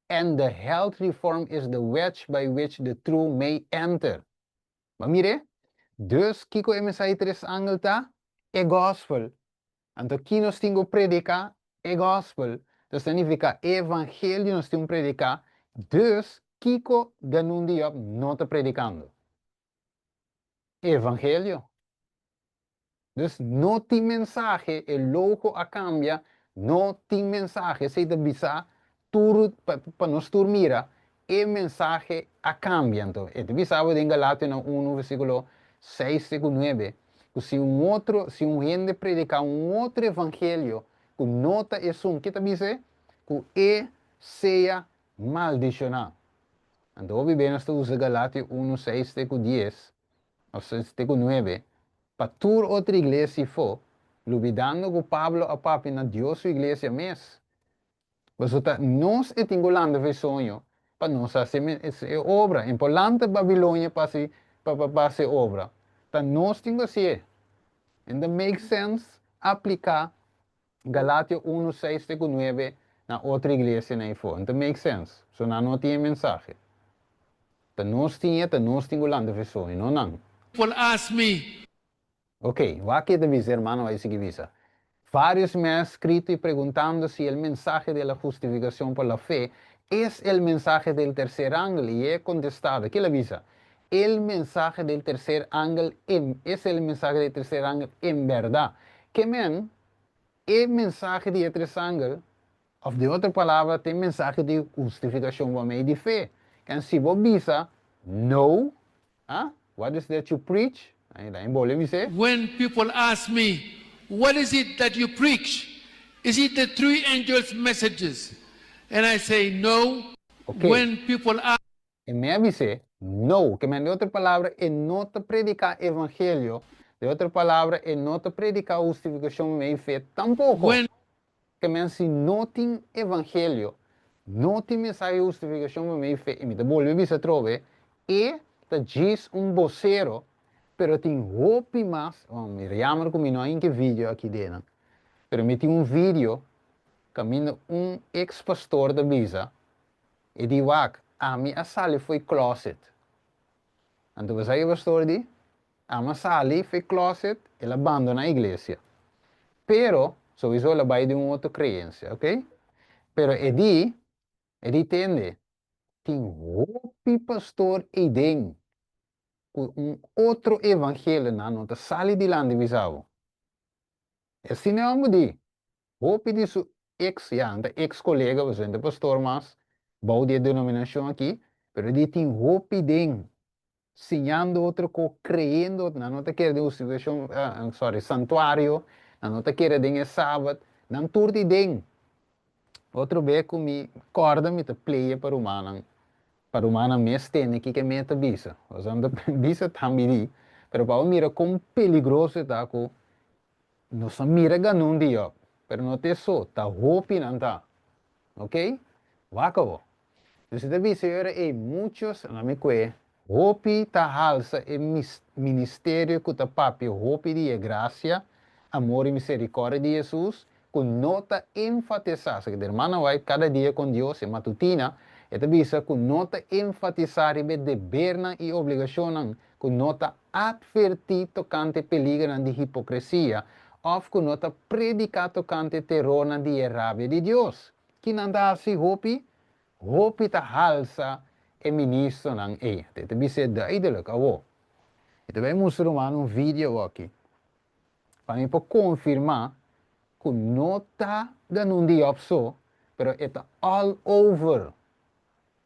and the health reform is the wedge by which the true may enter. Bo a mir'é? Dus, kiko e mensahe tres angel ta? E gospel. Anto ki nos tin ku prediká? E gòspel. Dus ta nifiká e evangelio nos tin ku prediká. Dus kiko Ganun di Yòb no ta predikando? E evangelio. Dus no tin mensahe, e logo a kambia, no tin mensahe. Esei ta bisa tur pa nos tur mira, e mensahe a kambia. Anto e ta bisa bo den Galationan unu versíkulo seis te ku nuebe, ku si un otro, si un hende prediká un otro evangelio ku no ta esun, ke ta bisa e? Ku e sea maldishoná. Anto hopi bes nos ta usa Galatio unu seis te ku dies, òf seis te ku nuebe, pa tur otro iglesia ifó, lubidando ku Pablo a papia na Dios su iglesia mes. Pasobra ta nos e tin ku lanta for e soño pa nos hasi e obra. En por lanta Babilonia pa hasi pa pa hasi e obra. Ta nos tin ku hasié. En ta make sense apliká Galatio unu seis te ku nuebe na otro iglesianan ei for. En ta make sense. So nan no tin e mensahe. Ta nos tin e, ta nos tin ku lanta for e soño, no nan. People ask me. Ok, wak e ta bisa, hermano a sigui bisa. Varios me han escrito y preguntando si el mensaje de la justificación por la fe es el mensaje del tercer angel y he contestado, ke el a bisa? El mensaje del tercer angel en es el mensaje del tercer angel en berdad. Ke men, e mensahe di e tres angel, of den otro palabra, ta e mensahe di hustificacion pa medio di fe. Ken si bo bisa, no, Ah? What is that you preach? Ay, daña bolbe bis'é. When people ask me, What is it that you preach? Is it the three angels' messages? And I say, No. Ok. When people ask. E me a bis'é, No. Ke men, den otro palabra, e no ta prediká evangelio. Den otro palabra, e no ta prediká hustifikashon mei fe tampoko. When. Ke men si no tin evangelio, no tin mensahe di hustifikashon pa medio fe, i mi ta bolbe bisa atrobe, e ta djis un bosero, pero tin hopi mas, bon, mi jammer ku mi no a hinka e video aki denan, pero mi tin un video kaminda un ex pastor ta bisa, e di wak, ami a sali fo'i closet. Anto bo sa ke pastor di? Ama sali f'e closet, el a bandona iglesia. Pero, souiso el a bai den un otro creencia, ok? Pero e di, e di tende, tin hopi pastor eiden cu un otro evangelio nan no ta sali dilanti bisa bo. Asina e hòmber di, hopi di su ex, ya, nan ta ex kolega, pasobra nan ta pastor mas bou di e denominashon aki, pero e di tin hopi den siñando otro ko, kreyendo otro, nan no ta kere den hustifikashon, sorry, santuario, nan no ta kere den e sabat, nan tur di den. Otro be ku mi kòrda mi ta pleia pa rumannan, pa rumannan mes tende kiko e meta bisa. Pasobra nan ta bisa tambe di, pero pa bo mira kon peligroso e ta ku nos a mira ganun di Job, pero no ta eso, ta hopi nan ta. Ok? Wak awor. Dus e ta bisa e ora ei, muchos, na mi kue, hopi ta halsa e ministerio ku ta papia hopi di e grasia, amor i miserikòrdia di Hesus, ku no ta enfatisá, esaki ta Hermana White, Kada Dia kon Dios, e matutina, e ta bisa ku no ta enfatisá riba e debernan i obligashonnan, ku no ta atvertí tokante peligernan di hipokresia, òf ku no ta prediká tokante terornan di e rabia di Dios. Ki nan ta hasi hopi? Hopi ta halsa e ministronan ei. E ta bis'é duidelijk awor. Mi ta bai mustra ruman un video aki pa mi por konfirmá ku no ta Ganun Diop so, pero e ta all over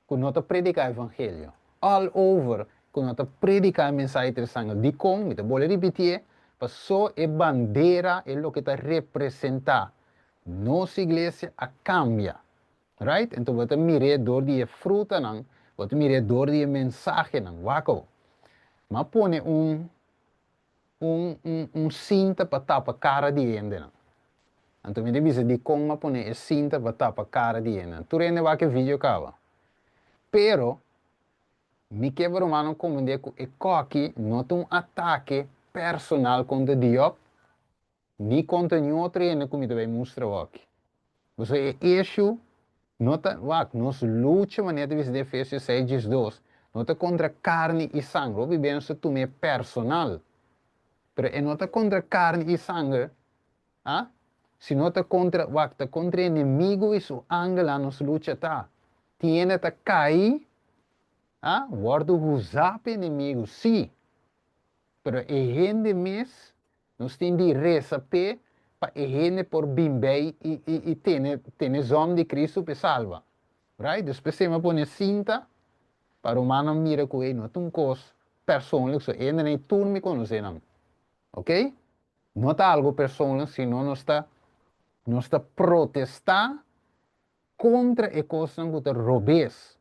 ku no ta prediká evangelio. All over ku no ta prediká e mensahe tresangel. Dikon? Mi ta bolbe ripitié, paso e bandera, e loke ta representá nos iglesia a kambia. Right? Enton bo ta mir'é dor di e frutanan, bo ta mir'é dor di e mensahenan. Wak awo. M'a pone un un un un sinta pa tapa kara di hendenan. Anto mi ta bisa dikon m'a pone e sinta pa tapa kara di hendenan. Tur hende wak e video kaba. Pero mi ke pa rumannan komprendé ku e kòki no ta un atake personal kontra Diop, Ni kontra niun otro hende ku mi ta bai mustra awor aki. Pasobra e eshu no ta, wak, nos lucha, manera ta bisa den Efesios seis 12, no ta kontra karni i sanger. Hopi bes nos ta tum'é personal. Pero e no ta kontra karni i sanger, ah, sino ta kontra, wak, ta kontra e enemigu i su angelnan nos lucha ta. Tin hende ta kai, ah, wòrdu huzá pa e enemigu, sí. Pero e hende mes nos tin di resa p'e pa e hende por bin bei i i i tene tene zòm di Cristo p'e salba. Right? Dus p'esei mi a pone sinta pa rumannan mira ku ei no ta un kos persoonlijk so e hendenan ei tur mi konosé nan. Ok? No ta algo persoonlijk sino nos ta nos ta protestá kontra e kosnan ku ta robes.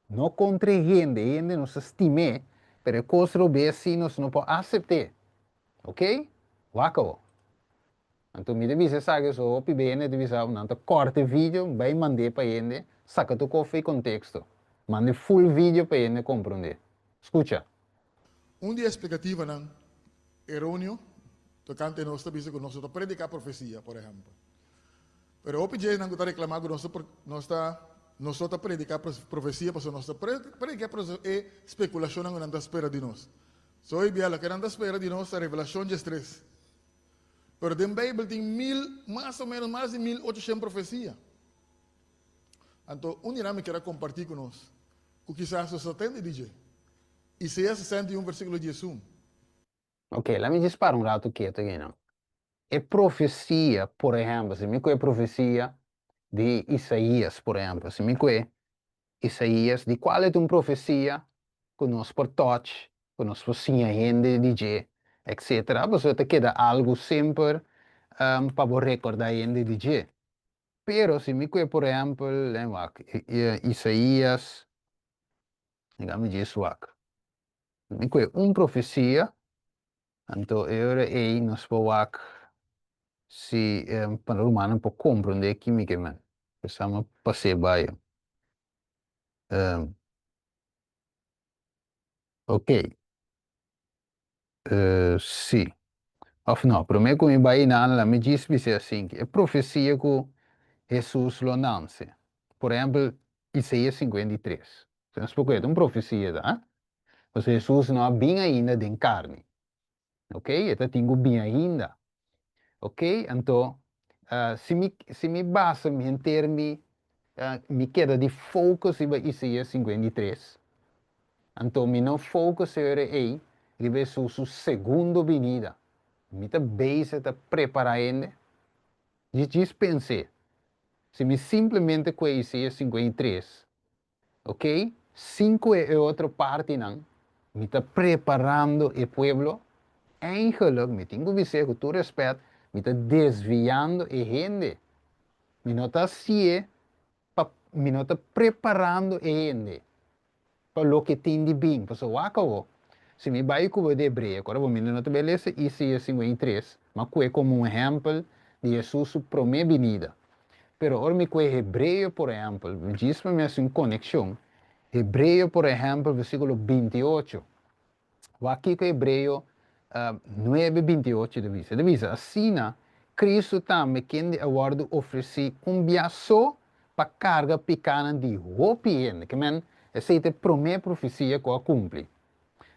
No kontra e hende, e hende nos ta stim'é, pero e kos robes sí nos no por asept'é. Ok? Wak awor. Anto mi ta bisa esaki so hopi be hende ta bisa nan ta kòrta e video bai mand'é pa hende saka tur kos for e konteksto. Mand'é full video pa hende komprondé. Skucha. Un di e eksplikativanan eróneo tokante nos ta bisa ku nos no ta prediká profesia, por ehèmpel. Pero hopi dje nan ku ta reklamá ku nos ta nos ta nos no ta prediká profesia pasobra nos ta prediká e spekulashonnan ku nan ta spera di nos. So hoy bia loke nan ta spera di nos ta Revelashon diestres. Pero den Beibel tin mil, mas o menos mas di 1800 profesia. Anto un di nan mi kier a kompartí ku nos, ku kisas nos ta tende di dje. Isaías 61 versíkulo 11. Ok, laat mi djis para un ratu ketu aki nan. E profesia, por ehèmpel, si mi kohe profesia di Isaías, por ehèmpel, si mi kohe Isaías, di kual e ta un profesia ku nos por touch, ku nos por siña hende di dje, etcetera, pasobra ta keda algu semper pa bo rekordá hende di dje. Pero si mi kohe, por ehèmpel, lei wak, Isaías, laga mi djis wak, mi kohe un profesia. Anto e ora ei nos por wak si pa rumannan por komprondé ki mi ke men. Pensá mi pas'é bai. Ok. Sí. Òf no, promé ku mi bai einan la mi djis bis'é asinki, e profesia ku Hesus lo nanse. Por ehèmpel, Isaías 53. Si nos por kueda un profesia ta, Pasobra Hesus no a bin ainda den karni. Ok, e ta tin ku bin ainda. Ok, anto si mi si mi basa mi henter mi mi keda di focus riba Isaías 53, anto mi no focus e ora ei riba Hesus su segundo binida. Mi ta bezig ta prepara hende. Djis pens'é. Si mi simplemente kue Isaías 53, ok, sin kue e otro partinan, mi ta preparando e pueblo? Eigenlijk, mi tin ku bis'é ku tur rèspèt, mi ta desviando e hende. Mi no ta hasié pa, mi no ta preparando e hende pa loke tin di bin. Pasobra wak awo, si mi bai ku bo di Hebreo, ku ora bo mira no ta bai lesa Isaías 53, ma kue komo un ehèmpel di Hesus su promé binida. Pero ora mi kue Hebreo, por ehèmpel, djis pa mi hasi un konekshon, Hebreo, por ehèmpel, versíkulo 28, Wak kiko Hebreo nuebe 28 ta bisa. E ta bisa, Asina, Kristu tambe kende a wòrdu ofresí un bia so pa karga pikánan di hopi hende. Ke men, esei ta e promé profesia ku a kumpli.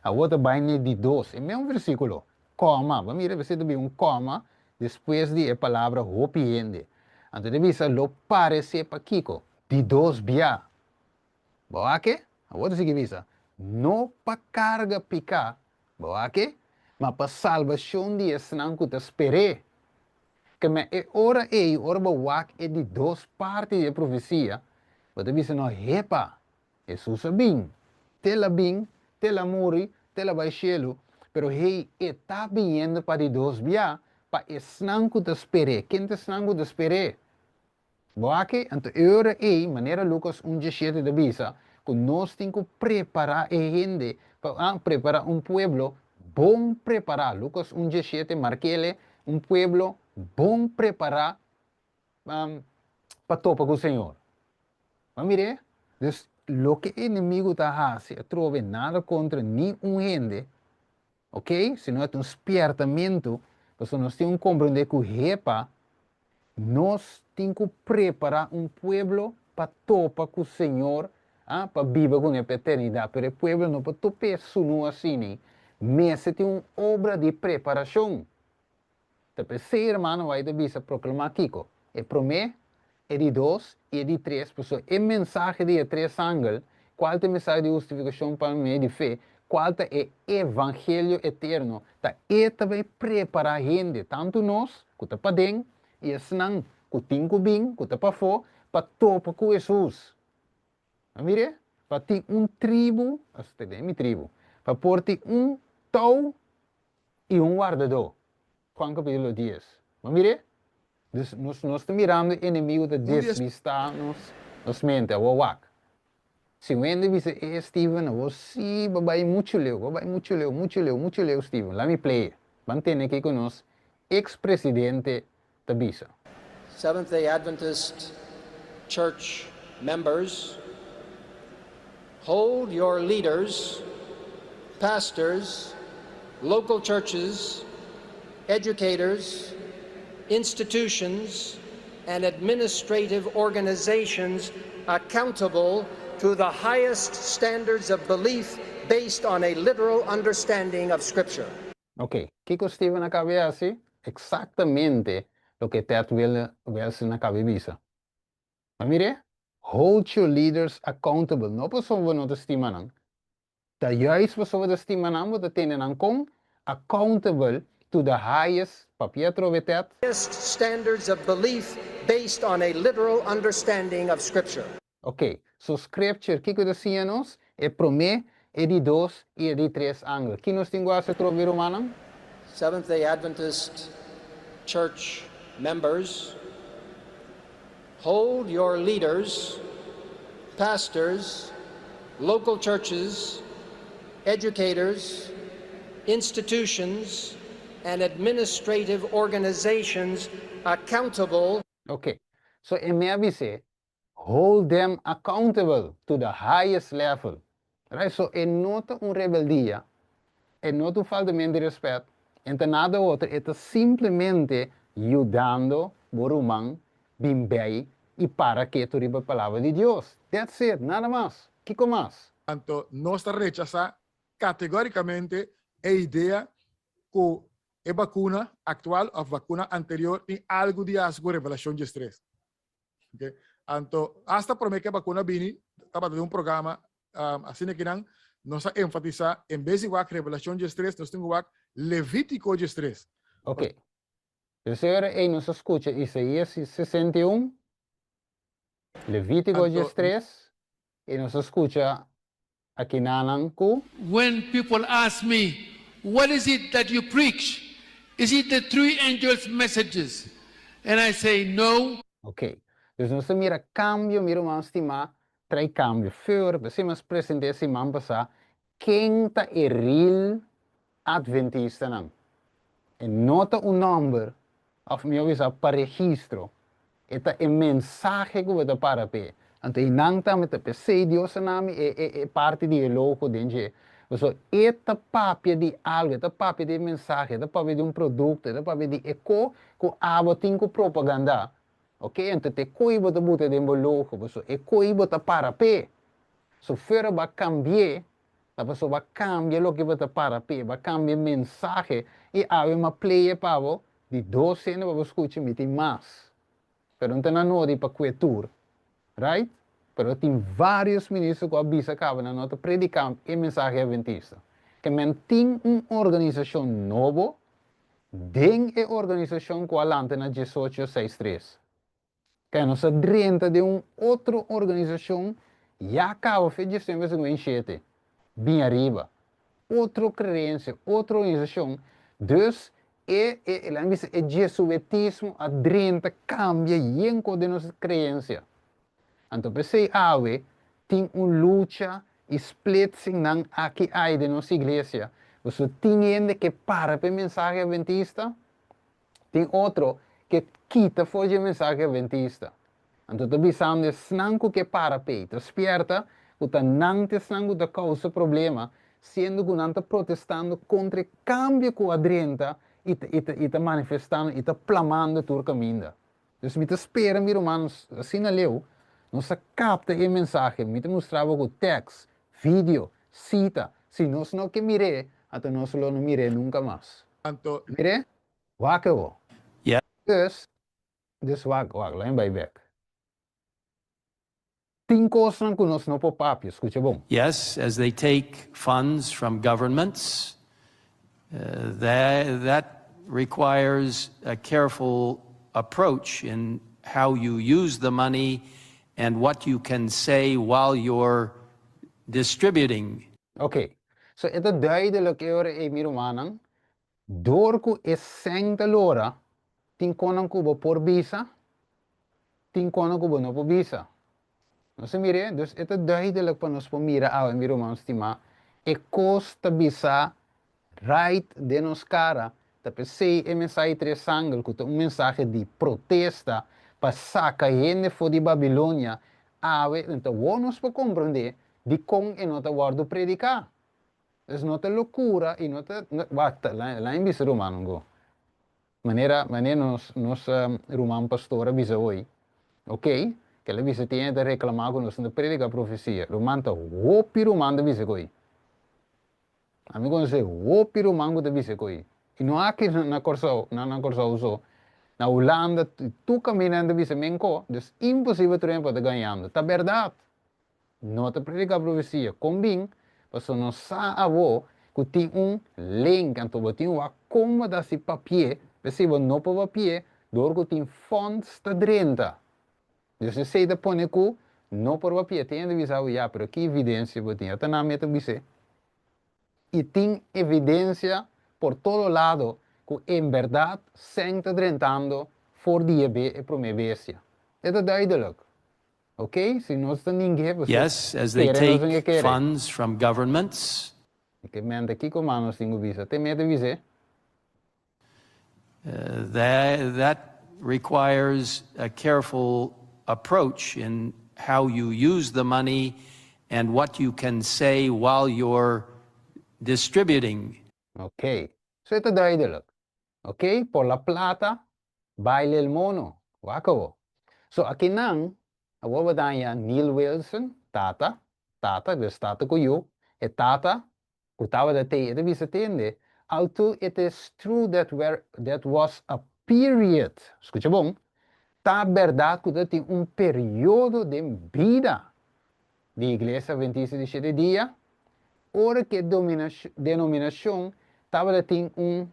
Awor ta bai n'e di dos, e mesun versíkulo, kòma. Bo a mira, esei ta bin un kòma despues di e palabra hopi hende. Anto e ta bisa, Lo paresé pa kiko? Di dos bia. Bo a ke? Awor ta sigui bisa, No pa karga piká, bo a ke? Ma pa salbashon di esnan ku ta sper'é. Keme e ora ei, ora bo wak e di dos parti di e profesia, bo ta bisa, No, hepa! Hesus a bin. Te el a bin, te el a muri, te el a bai shelu, pero hei, e ta biniendo pa di dos bia, pa esnan ku ta sper'é. Ken ta esnan ku ta sper'é? Bo aki, anto e ora ei, manera Lukas un diesshete ta bisa, ku nos tin ku prepará e hende pa a prepará un pueblo bon prepará. Lukas un diesshete mark'ele, un pueblo bon prepará pa topa ku Señor. Bo a mir'é? Dus, loke e enemigu ta hasi atrobe nada kontra ni un hende, Ok, si no e ta un spiertamentu, pasobra nos tin un komprendé ku hepa nos tin ku prepará un pueblo pa topa ku Señor, ah, pa biba kuné pa eternidat. Pero e pueblo no por top'é sunú asina, mester tin un obra di preparashon. Ta p'esei hermano White a bisa proklamá kiko? E promé, e di dos i e di tres, pasobra e mensahe di e tres angel, kual ta e mensahe di hustifikashon pa medio di fe, kual ta e evangelio eterno, ta e ta bai prepará hende, tantu nos ku ta paden i esnan ku tin ku bin, ku ta pafó, pa topa ku Hesus. A mir'é? Pa tin un tribu, esta den mi tribu, pa por tin un tou i un wardadó. Juan capítulo 10. Bo mir'é? Dus nos nos ta mirando e enemigo ta desvistá nos nos mente. Awor wak. Si un hende bisa, E Steven, awor sí bo bai muchu leu, bo bai muchu leu, muchu leu, muchu leu Steven. Laat mi play e. Ban tende kiko nos ex presidente ta bisa. Seventh-day Adventist Church members, hold your leaders, pastors, local churches, educators, institutions, and administrative organizations accountable to the highest standards of belief based on a literal understanding of Scripture. Ok, kiko Steven a kaba di hasi? Eksaktamente loke Ted Wilson a kaba di bisa. Bo mir'é? Hold your leaders accountable. No pasobra bo no ta stima nan. Ta juist pasobra bo ta stima nan bo ta tene nan kon accountable to the highest, papia atrobe Ted. Highest standards of belief based on a literal understanding of Scripture. Ok, so Scripture kiko ta siña nos? E promé, e di dos i e di tres angel. Ki nos tin ku hasi atrobe, rumannan? Seventh-day Adventist Church members, hold your leaders, pastors, local churches, educators, institutions, and administrative organizations accountable. Ok, so e me a bis'é, Hold them accountable to the highest level. Right? So e no ta un rebeldia, e no ta un faltament di respet, e no ta nada otro, e ta simplemente yudando bo ruman bin bij i para ketu riba e Palabra di Dios. That's it, nada mas. Kiko mas? Anto nos ta rechasá kategórikamente e idea ku e bakuna aktual òf bakuna anterior tin algu di hasi ku revelashon dje stres. Okay. Anto, hasta promé ku e bakuna bini, tabata den un programa um, asina kinan, nos a enfatisá, en bes di wak Revelashon diestres, nos tin ku wak Levítiko diestres. Ok. Dus e ora ei nos a skucha Isaías 61, Levítiko Anto, 13, i nos a skucha akinanan ku. When people ask me, What is it that you preach? Is it the three angels' messages? And I say, No. Ok. Dus nos ta mira kambio, mi ruman stimá, trae kambio. Feur, p'esei mi a present'é siman pasá, ken ta e real Adventistanan. E no ta un nòmber, òf mihó bisa pa registro. E ta e mensahe ku bo ta para p'e. Anto einan tambe ta p'esei Dios a nami e e e parti di e logo den dje. Pasobra e ta papia di algu, e ta papia di e mensahe, e ta papia di un produkto, e ta papia di e ko ku abo tin ku propagandá. Oke, anto ta e koi bo ta buta den bo logo, pasobra e koi bo ta para p'e. So fuera bo a kambi'é, Ta pasobra bo a kambia loke bo ta para p'e, bo a kambia e mensahe i awe mi a play e pa bo di dos hende pa bo skucha mi tin mas. Pero no ta na nodi pa kue tur, right? Pero tin varios minister ku a bisa kaba nan no ta prediká e mensahe adventista. Ke men tin un organisashon nobo den e organisashon ku a lanta na diesocho seis tres. Kaya nos a drenta den un otro organisashon ya kaba fe 1957 bin ariba. Otro kreensia, otro organisashon. Dus e e laga mi bisa e jesuetismo a drenta kambia yen kos den nos kreensia. Anto p'esei awe tin un lucha i splitsingnan aki ai den nos iglesia. Pasobra tin hende ke para p'e mensahe adventista, Tin otro ke kita for dje mensahe adventista. Anto ta bisando esnan ku ke para p'ei, ta spierta ku ta nan ta esnan ku ta kousa problema, siendo ku nan ta protestando kontra e kambio ku a drenta i ta i ta i ta manifestando i ta plamando tur kaminda. Dus mi ta spera mi rumannan asina leu nos a kapta e mensahe, mi ta mustra bo ku tèks, video, sita, si nos no ke mir'é, anto nos lo no mir'é nunka mas. Anto. Mir'é? Wak e bo. Yeah. Dus, dus wak, wak, laat mi bai bek. Tin kosnan ku nos no por papia, skucha bon. Yes, as they take funds from governments, that that requires a careful approach in how you use the money and what you can say while you're distributing. Ok, so e ta duidelijk e ora ei mi rumannan, dor ku e sèn ta lora, tin konan ku bo por bisa, tin konan ku bo no por bisa. Nos a mir'é? Dus e ta duidelijk pa nos por mira awe, mi ruman stimá, e kos ta bisa right den nos kara, ta p'esei e mensahe tres angel ku ta un mensahe di protesta pa saka hende for di Babilonia, awe ta wou nos por komprondé dikon e no ta wòrdu prediká. Dus no ta lokura i no ta, wak, laña bisa rumannan go. Manera manera nos nos ruman pastor a bisa hoy, ok, kel a bisa tin hende ta reclama cu nos no ta predica profecia, ruman ta hopi ruman ta bisa coy. Ami conoce hopi ruman cu ta bisa coy, y no aki na Corsou, na na Corsou so, na Hulanda, tur caminda nan ta bisa men co, dus imposible tur hende por ta gañando, ta berdad. No ta predica profecia. Con bin? Pasobra nos sa awo cu tin un link, anto bo tin wak con bo ta haci papié, p'esey bo no por papié door cu tin fonds ta drenta. Dus esey ta pone cu no por papié. Tin hende bisa bo, ya, pero ki evidencia bo tin? Ata nan mi ta bis'é. Y tin evidencia por todo lado cu en berdad sèn ta drentando for di e be e prome bestia. E ta duidelijk. Ok, si nos ta ningué, boso Yes, as they kere nos ningué take kere. funds from governments. Ke mente kiko mas nos tin ku bisa? Te mete bis'é. That that requires a careful approach in how you use the money and what you can say while you're distributing. Ok, so e ta duidelijk. Ok, por la plata, baile el mono. Wak awo. So akinan, awor bo ta haña Neil Wilson, tata, tata, dus tata ku yu, e tata ku tabata tei, e ta bisa tende, although it is true that where that was a period, skucha bon, ta bèrdat ku ta tin un periodo den bida di Iglesia Adventista di Shete Dia, ora ku e denominashon tabata tin un.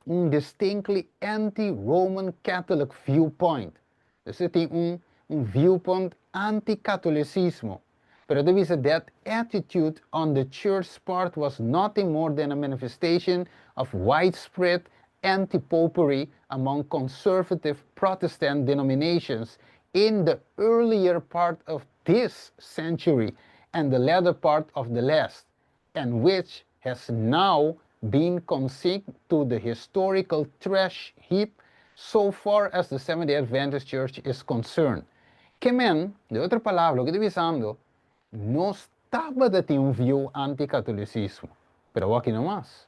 Un distinctly anti-Roman Catholic viewpoint. Dus e tin un viewpoint anti-catolicismo. Pero e bisa that attitude on the church's part was nothing more than a manifestation of widespread anti-popery among conservative Protestant denominations in the earlier part of this century and the latter part of the last, and which has now been consigned to the historical trash heap so far as the Seventh-day Adventist Church is concerned. Ke men, den otro palabra, loke ta bisando, nos tabatin un view anti-catolicismo, pero aki no mas.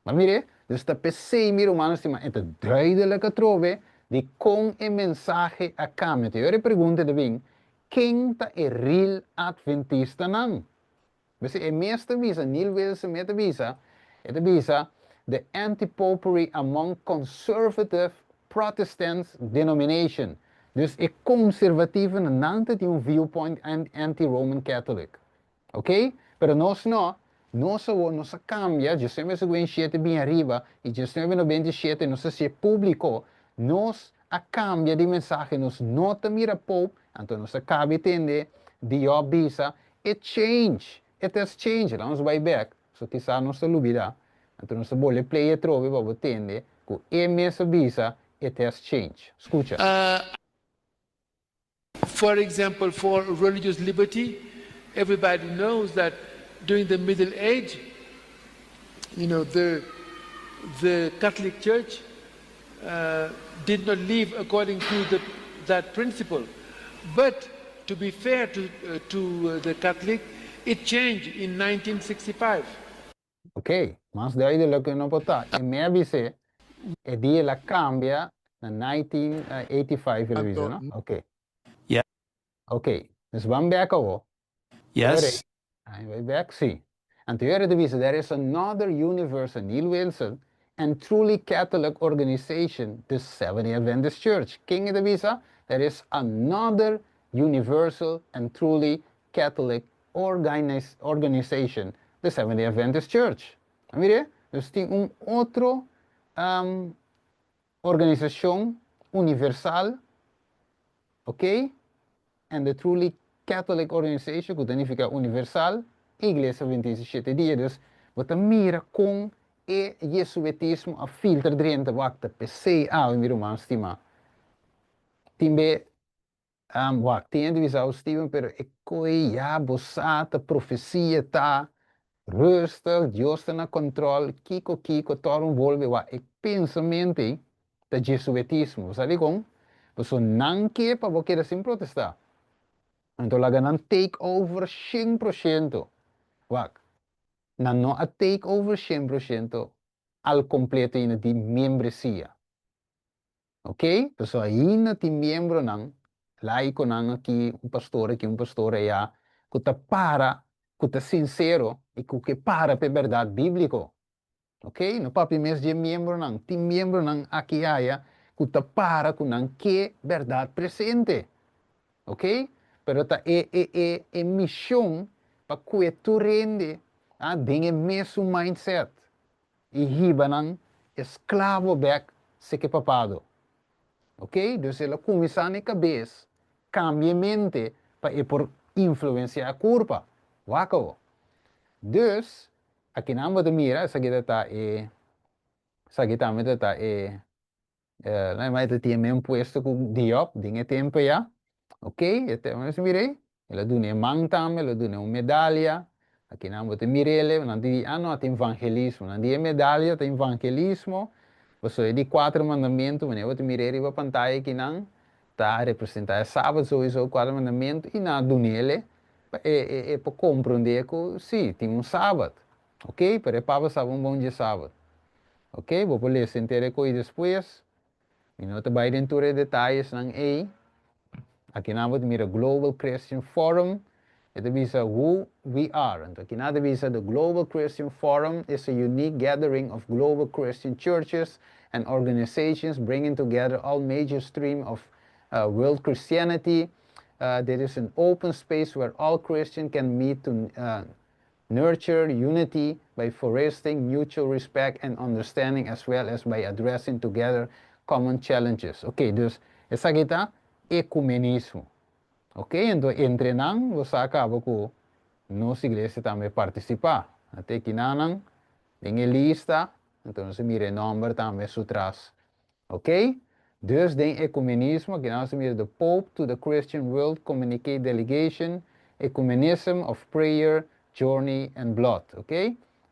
Ma mira, dus ta p'esei, mi ruman stimá, e ta duidelijk atrobe di kon e mensahe a kambia. E pregunta ta bin, ken ta e real adventistanan? Bo e mes ta bisa, Neil Wilson mes ta bisa, e ta bisa, the anti-popery among conservative Protestant denomination. Dus e konservativonan tin un viewpoint anti-Roman Catholic. Ok? Pero nos no, nos nos a kambia, 1957 bin ariba, i 1997 nos a hasi públiko, nos a kambia di mensahe, nos no ta mira Pope, anto nos a kaba di tende, di bisa, it change, it has changed, nos bai back, so kisas nos a lubidá, anto nos ta bolbe play atrobe pa bo tende, ku e mes a bisa, it has changed. Skucha. For example, for religious liberty, everybody knows that during the Middle Age, the Catholic Church did not live according to that principle. But to be fair to the Catholic, it changed in 1965. Ok, mas duidelijk no por ta. E mes a bisa, e dia el a kambia na 1985, el a bisa, no? Ok. Yeah. Ok, dus ban back awo. Yes. Ai, bai back, si. Anterior ta bisa, there is another universal, Neil Wilson, and truly Catholic organization, the Seventh-day Adventist Church. Ken ta bisa? There is another universal and truly Catholic organization, the Seventh-day Adventist Church. Mira, dus tin un otro organisashon universal, ok? And the truly Catholic organization, ku ta nifiká universal, Iglesia Adventista 7 Dia. Dus, bo ta mira kon e jesuitismo a filtra drenta wak ta p'esei awe, mi ruman stimá. Tin be wak tin bisa Steven, pero e koi ya bo sa ta profesia ta rustig, Dios ta na kontrol, kiko kiko tur un bolbe wak e pensamentu ta jesuitismo, sabi kon? Paso nan ke pa bo keda sin protestá. Anto laga nan take over 100%. Wak, nan no a take over 100% al kompleto ainda di membresia. Ok? Paso ainda tin miembronan, laikonan aki, un pastor aki, un pastor aya, ku ta para, ku ta sinsero i ku ke para pa bèrdat bíbliko. Ok? No papia mes di miembronan, tin miembronan aki aya, ku ta para ku nan ke bèrdat presente. Ok? Pero ta e mishon pa ku tur hende den e mesun mindset. I hiba nan esklabo bèk serka papado. Ok? Dus el a kuminsá na kabes, kambia mente pa e por influensiá kurpa. Wak. Dus, aki nan bo ta mira, esaki ta e, esaki tambe ta e, no, e tin un puesto ku Diop, den e tempu ya. Ok? E tempu, mira, el a duna man tambe, el a duna un medaya. Aki nan bo ta mir'é, nan di, ah no, tin evangelismo. Nan di medaya, tin evangelismo. Bo e di kuater mandamentu, ma bo ta mir'é riba pantaya aki nan, ta representá e sabat sowieso kuater mandamentu i nan a dun'é e pa komprondé ku si, tin un sabat. Ok? Pero e papa sabe un bon dia sabat. Ok? Bo por lesa henter e despues. Mi no ta bai den tur e detayenan ei. Aki nan bo ta mira Global Christian Forum. E ta bisa who we are. Anto, aki nan ta bisa the Global Christian Forum is a unique gathering of global Christian churches and organizations bringing together all major stream of world Christianity. There is an open space where all Christians can meet to Nurture unity by fostering mutual respect and understanding as well as by addressing together common challenges. Ok, dus esaki ta ecumenismo. Ok, anto entre nan, bo a caba cu nos iglesia tambe participa. Te aki nan, den e lista, anto nos mira nomber tambe su tras. Ok? Dus den ecumenismo, cu nos mira the Pope to the Christian World Communicate Delegation, Ecumenism of Prayer, Journey and Blood. Ok?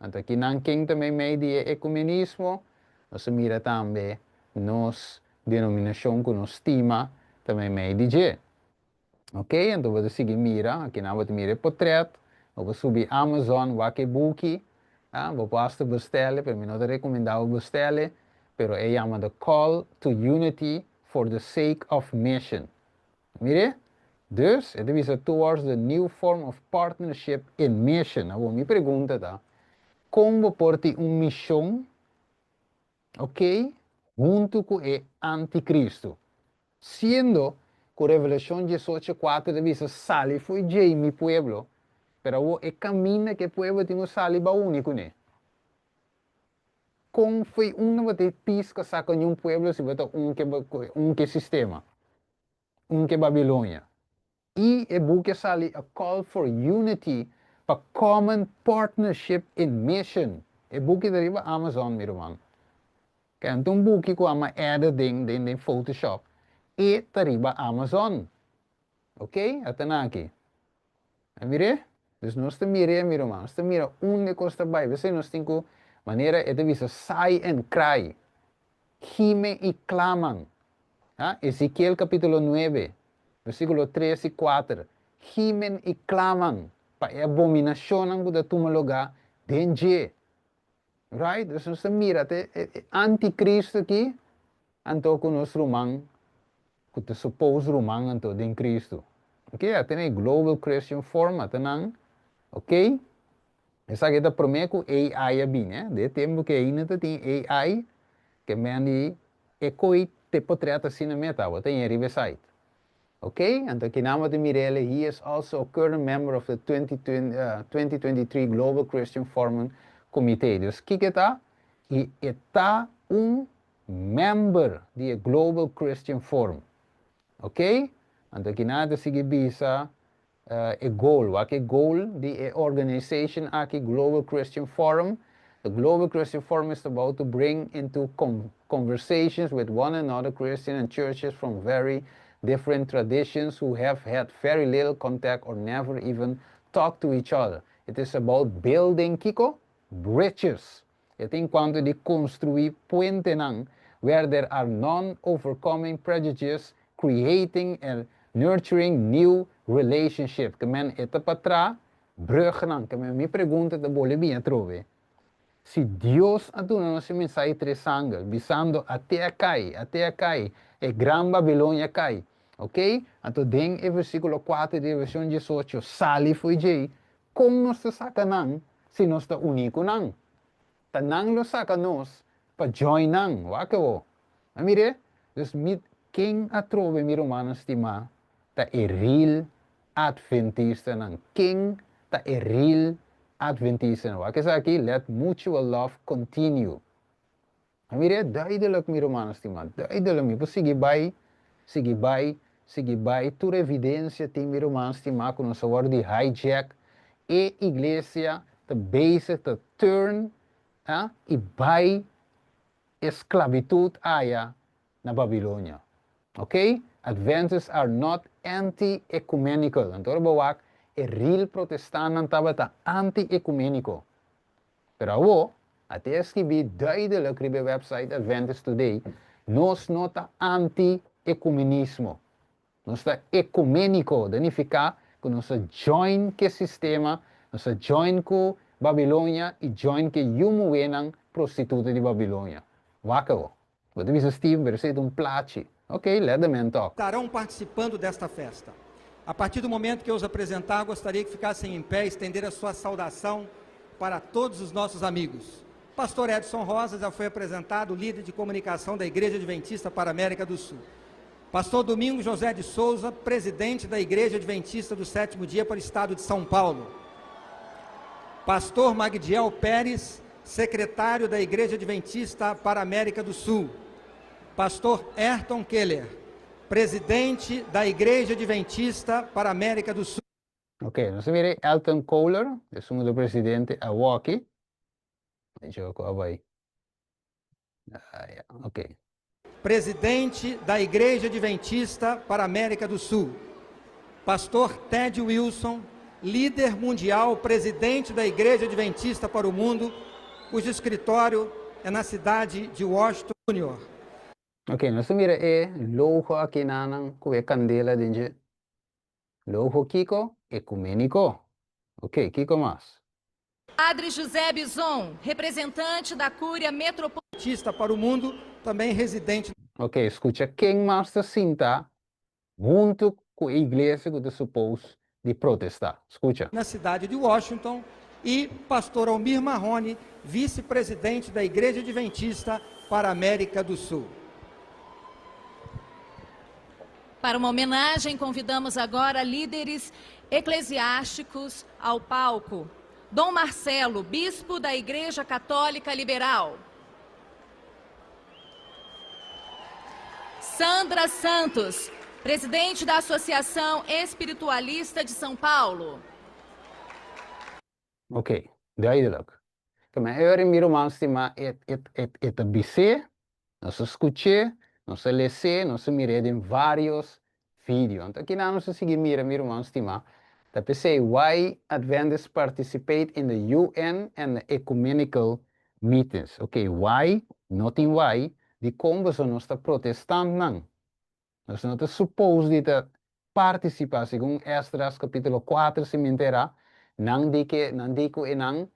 Anto aki nan ken tambe mei di ecumenismo, nos mira tambe nos denominacion cu nos stima tambe mei di dje. Ok? Anto bo sigui mira, aki nan bo mira portret, bo subi Amazon, wak e buki, ah, bo por bestel, pero mi no ta recomenda bestel, pero e yama The Call to Unity for the Sake of Mission. Mira? Dus, het is towards the new form of partnership in mission. Nou, mi pregunta ta, con por tin un mision, ok, hunto cu e anticristo? Siendo cu Revelacion 18:4 ta bisa sali for di dje, mi pueblo, pero e caminda cu e pueblo tin cu sali pa uni cune. Con for di unda bo ta pisca saca un pueblo si bo ta un cu sistema, un cu Babilonia? E e buki sali a call for unity pa common partnership in mission. E buki ta riba Amazon, mi ruman. Cu un buki cu mi a edit den Photoshop. E ta riba Amazon. Ok? Ata aki. Mira? Dus nos ta mira, mi ruman, nos ta mira unda cos ta bay. Bo nos tin cu manera e ta bisa sigh and cry. Gime y claman. Ah, Ezequiel capítulo 9, versículo 3 y 4. Gimen y claman pa e abominacion cu ta tuma lugar den dje. Right? Dus nos mira te anticristo aki, anto cu nos ruman, cu ta suppose ruman anto den Cristo. Ok? Tin Global Christian Forum, nan, ok? Esaki ta prome cu AI a bin, ne? Den tempo cu ainda tin AI, cu men di e coi te portret asina meta, bo tin riba site. Ok? Anto aki nan mira e, he is also a current member of the 2020, 2023 Global Christian Forum Committee. Dus kico ta? E ta un member di Global Christian Forum. Ok? Anto aki nan ta sigui bisa e goal, wat e goal di e organization aki Global Christian Forum. The Global Christian Forum is about to bring into conversations with one another Christian and churches from very different traditions who have had very little contact or never even talked to each other. It is about building kico bridges. E ta encuanto di construi puentenan where there are none, overcoming prejudice, creating and nurturing new relationship. Kiermen e ta pa traha brugnan. Kiermen mi pregunta ta bolbe bin atrobe. Si Dios a duna nos mensahe tres angel, bisando at'é a cay, at'é a cay, e gran Babilonia a cay. Ok? Anto den e versiculo 4 di Revelacion 18, sali for di dje, con nos ta saca nan, si nos ta uni cu nan? Ta nan lo saca nos pa join nan, wak o. Mira, dus mi ken atrobe, mi ruman stima, ta e real adventista nan. Ken ta e real adventista nan? Wak aki, let mutual love continue. Mira, duidelijk, mi ruman stima, duidelijk, mi sigui bay, sigui bay, sigui bay, tur evidencia tin, mi ruman stima, cu nos a di hijack e iglesia ta bezig ta turn ah, y bay esclavitud aya na Babilonia. Ok? Adventists are not anti-ecumenical. Anto, bo wak, e real protestant tabata anti-ecumenico. Pero awo, at'é skirbi duidelijk riba website Adventist Today, nos no ta anti-ecumenismo. Nos ta ecumenico, significa cu nos ta join cu e sistema, nos ta join cu Babilonia y join cu e muhernan prostituta di Babilonia. Wak awo. Bo ta bisa Steve, pero esey ta un plachi. Ok, let the man talk. Estarão participando desta festa. A partir do momento que eu os apresentar, gostaria que ficassem em pé e estender a sua saudação para todos os nossos amigos. Pastor Edson Rosa já foi apresentado, líder de comunicação da Igreja Adventista para a América do Sul. Pastor Domingos José de Souza, presidente da Igreja Adventista do Sétimo Dia para o Estado de São Paulo. Pastor Magdiel Pérez, secretário da Igreja Adventista para a América do Sul. Pastor Ayrton Keller, presidente da Igreja Adventista para a América do Sul. Ok, nos a mira Elton Kohler, esun di presidente awoki. Deixa eu bai. Ah, yeah, ok. Presidente da Igreja Adventista para a América do Sul. Pastor Ted Wilson, líder mundial, presidente da Igreja Adventista para o Mundo, cujo escritório é na cidade de Washington Jr. Ok, nos a mira e logo aki nan ku e kandela den dje. Logo kiko? Ekuméniko. Ok, kiko mas? Padre José Bison, representante da Cúria Metropolitana. Adventista para o Mundo, também residente Ok, skucha ken mas ta sinta huntu ku e iglesia ku ta supose di protestá. Skucha. Na cidade de Washington, e pastor Almir Marrone, vice-presidente da Igreja Adventista para a América do Sul. Para uma homenagem, convidamos agora líderes eclesiásticos ao palco. Dom Marcelo, bispo da Igreja Católica Liberal. Sandra Santos, presidente da Associação Espiritualista de São Paulo. Ok, duidelijk. Kema e ora mi ruman stima e e e e ta bis'é, nos a skuch'é, nos a les'é, nos a mir'é den vários video. Anto akinan nos a sigui mira mi ruman stima, ta p'esei why Adventists participate in the UN and the ecumenical meetings. Ok, why? No tin why, dikon boso nos ta protestantnan? Nos no ta supos di ta partisipá, segun Esdras kapítulo kuater si mi enterá, nan di ke nan di ku e nan,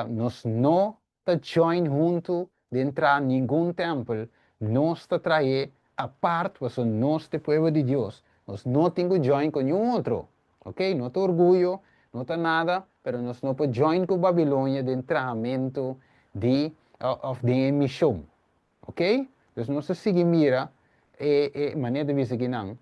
nos no ta join huntu den traha ningun tèmpel, nos ta trahe apart pasobra nos ta e pueblo di Dios, nos no tin ku join ku niun otro, ok, no ta orguyo, no ta nada, pero nos no por join ku Babilonia den trahamentu di òf den e mishon. Ok? Dus nos ta sigui mira e e manera ta bisa kinan.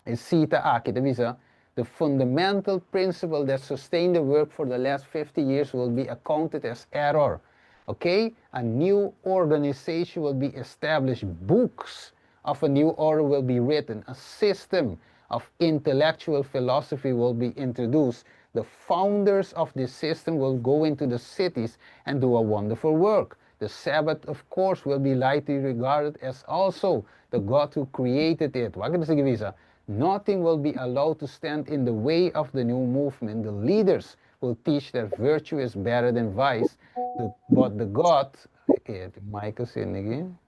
E sita aki ta bisa, The fundamental principle that sustained the work for the last 50 years will be accounted as error. Ok? A new organization will be established, books of a new order will be written, a system of intellectual philosophy will be introduced, the founders of this system will go into the cities and do a wonderful work. The Sabbath, of course, will be lightly regarded as also the God who created it. Wak ta sigui bisa? Nothing will be allowed to stand in the way of the new movement. The leaders will teach that virtue is better than vice, the, but the God, okay, Michael sin again.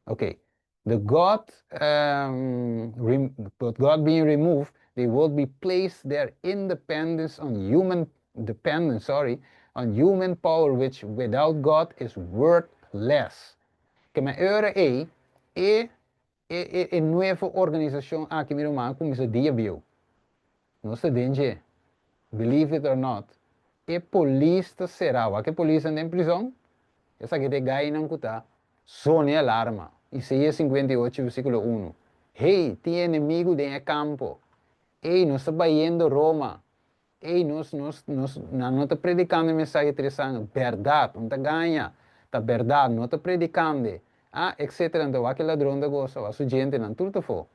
Okay, the God, rem, but God being removed, they will be placed their independence on human dependence, sorry, on human power, which without God is worthless. Ke men ora ei, e, e, e, e nuevo organisashon aki, mi ruman, a kuminsá dia bieu. Nos ta den dje. Believe it or not. E polis ta será. Wak e polisnan den prizon? Esaki ta e gainan ku ta sone alarma. Isaías 58 versíkulo 1. Hey, tin enemigu den e kampo. Ey, nos ta bayendo Roma. Ey, nos, nos, nos, nan no ta predikando e mensahe interesante. Bèrdat, un ta gaña. Ta bèrdat, no ta predikando. Ah, etcétera. Anto wak e ladron ta gosa, wak su djentenan tur ta afó.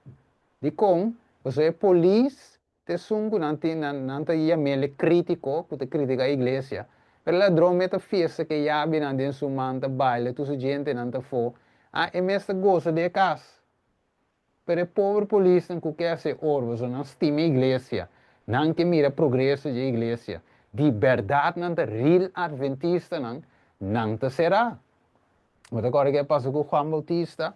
Dikon? Pasobra e polis ta esun ku nan tin, nan, nan ta yam'el e krítiko ku ta kritiká iglesia. Pero e ladron mes ta fiesta ku e yabinan den su man, ta baila, tur su djentenan ta afó. Ah, e mes ta gosa di e kas. Pero e pober polisnan ku ke hasi oro pasobra nan stima e iglesia, nan ke mira progreso dje iglesia, di bèrdat nan ta real adventistanan, nan ta será. Bo ta kòrda ke a pasa ku Juan Bautista?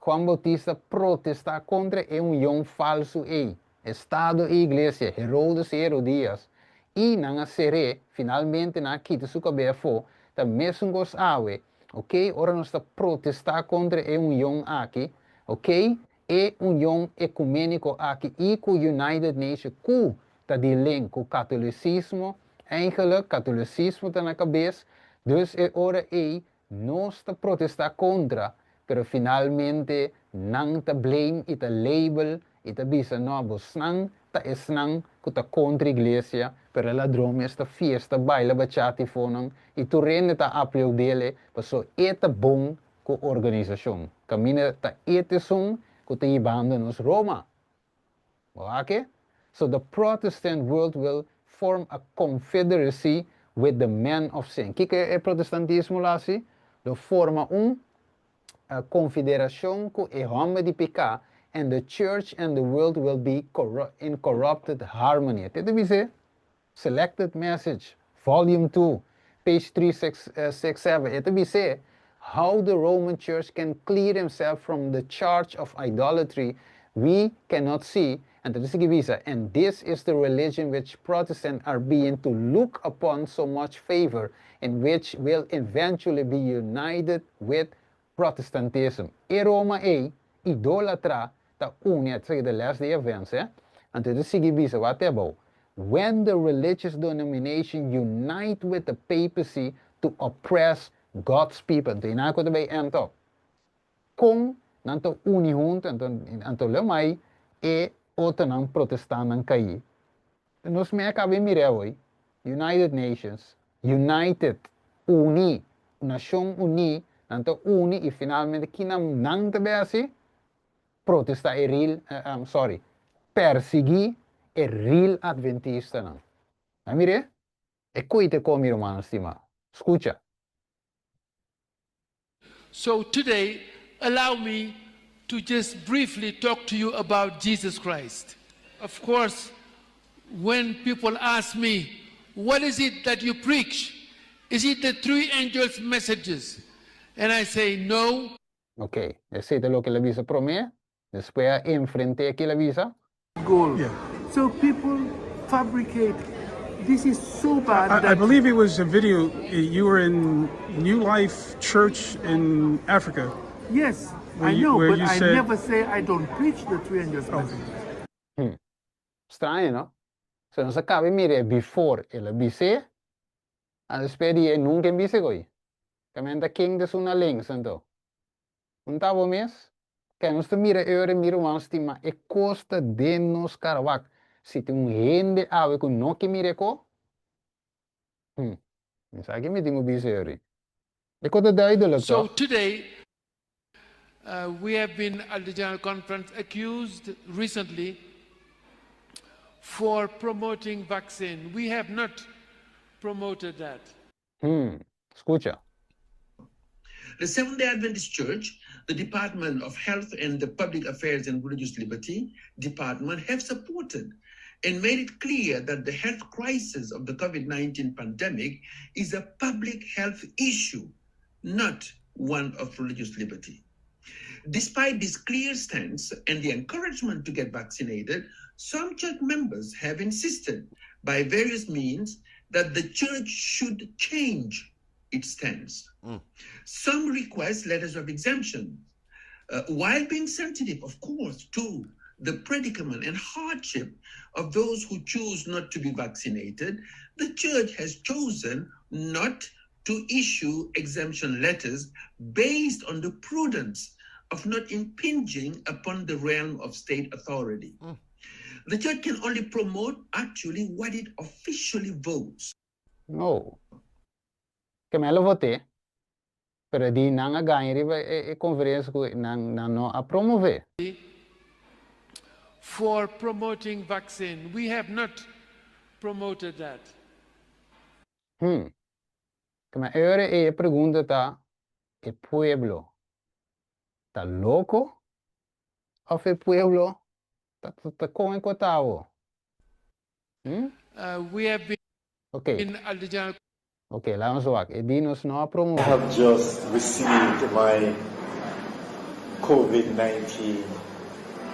Juan Bautista protestá kontra e union falsu ei, Estado i iglesia, Herodes i Herodias, i nan a ser'é, finalmente nan a kita su kabé afó, ta mesun kos awe, Ok, ora nos ta protestá kontra e union aki, ok, e union ekuméniko aki i ku United Nations ku ta di link ku katolisismo, eigenlijk katolisismo ta na kabes, dus e ora ei nos ta protestá kontra, pero finalmente nan ta blame i ta label i ta bisa no bosnan ta esnan ku ta kontra iglesia, pero e ladron mes ta fiesta, baila bachata i fonan i tur hende ta aplaudele paso e ta bon ku organisashon. Kaminda ta e t'esun ku ta hibando nos Roma. Bo wak? So the Protestant world will form a confederacy with the men of sin. Kiko e protestantismo lo hasi? Lo forma un konfederashon ku e hòmber di piká, and the church and the world will be in corrupted harmony. Te ta bis'é? Selected Message, Volume 2, page 367. E ta bis'é, How the Roman Church can clear himself from the charge of idolatry we cannot see. Anto ta sigui bisa, And this is the religion which Protestants are being to look upon so much favor, and which will eventually be united with Protestantism. E Roma ei, idólatra, ta uni, a sigui the last day events, eh? Anto ta sigui bisa, wak te abou, When the religious denomination unite with the papacy to oppress God's people. Anto i nan ku ta bai end up. Kon nan ta uni huntu, anto anto lo mai e otronan protestantnan kai. Nos mei a kaba e mir'é awor, United Nations, united, uni, nashon uní, nan ta uni i finalmente ki nan nan ta bai hasi? Protestá e real, sorry, persiguí e real adventistanan. A mir'é? E koite kon, mi rumannan stimá. Skucha. So today, allow me to just briefly talk to you about Jesus Christ. Of course, when people ask me, what is it that you preach? Is it the three angels' messages? And I say, no. Ok, esei ta loke el a bisa promé, despues a enfrent'é ke el a bisa. Goal. So people fabricate. This is so bad I that believe it was a video. You were in New Life Church in Africa. Yes, Where I you, know, where but you I said, never say I don't preach the three angels oh, messages. Straño, no? So nos a kaba e mir'é before el a bis'é, a despues di e nunka e bis'é ko'i. Kaminda ken ta suna links anto? Un ta bo mes? Ke nos ta mira e ora mi ruman stima e kos ta den nos kara. Wak, si tin un hende awe ku no ke mira e ko, hm, mi sa ke mi tin ku bisa e ora. E ko ta duidelijk So toch? today, we have been at the General Conference accused recently for promoting vaccine. We have not promoted that. Skucha. The Seventh-day Adventist Church, the Department of Health and the Public Affairs and Religious Liberty Department have supported and made it clear that the health crisis of the COVID-19 pandemic is a public health issue, not one of religious liberty. Despite this clear stance and the encouragement to get vaccinated, some church members have insisted by various means that the church should change its stance. Some request letters of exemption, while being sensitive, of course, to the predicament and hardship of those who choose not to be vaccinated. The church has chosen not to issue exemption letters based on the prudence of not impinging upon the realm of state authority. The church can only promote actually what it officially votes. No. Ke men lo vot'é, pero di nan a gaña riba e konferensia ku nan nan no a promové. For promoting vaccine. We have not promoted that. Ke men ora e pregunta ta, e pueblo ta loko òf e pueblo ta ta kon e kota awo? We have been Ok. at the General Ok, laga nos wak. E di nos no a I promové. have just received my COVID-19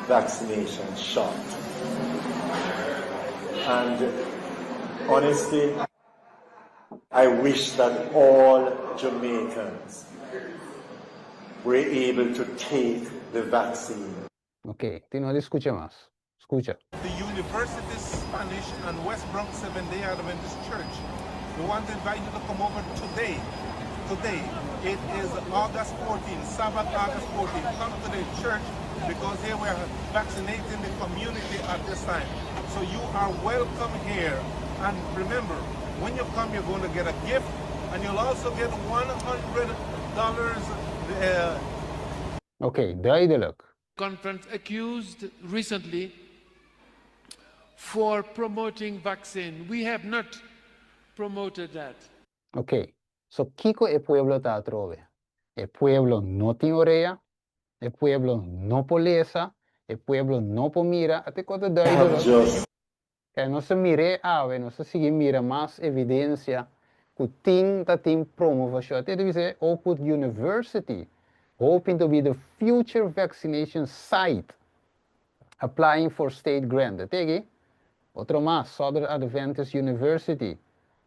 vaccination shot. And honestly, I wish that all Jamaicans were able to take the vaccine. Ok, tin no di skucha mas. Skucha. The University Spanish and West Bronx Seventh-day Adventist Church. We want to invite you to come over today Today, it is August 14, Sabbath, August 14. Come to the church because here we are vaccinating the community at this time. So you are welcome here. And remember, when you come, you're going to get a gift and you'll also get $100. Oké, duidelijk. Conference accused recently for promoting vaccine. We have not promoted that. Oké, so kiko e pueblo ta atrobe? E pueblo no tin orea, e pueblo no por lesa, e pueblo no por mira, ate kos ta duidelijk. Just Kaya nos a mir'é awe, nos a sigui mira mas evidensia ku tin ta tin promovashon. Ate ta bisa Oakwood University hoping to be the future vaccination site, applying for state grant. Ate aki otro mas, Southern Adventist University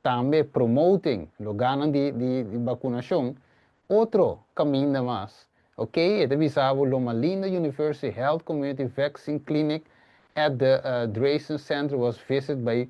tambe promoting lugánan di di bakunashon. Otro kaminda mas. Ok, e ta bisa bo Loma Linda University Health Community Vaccine Clinic at the Drayson Center was visited by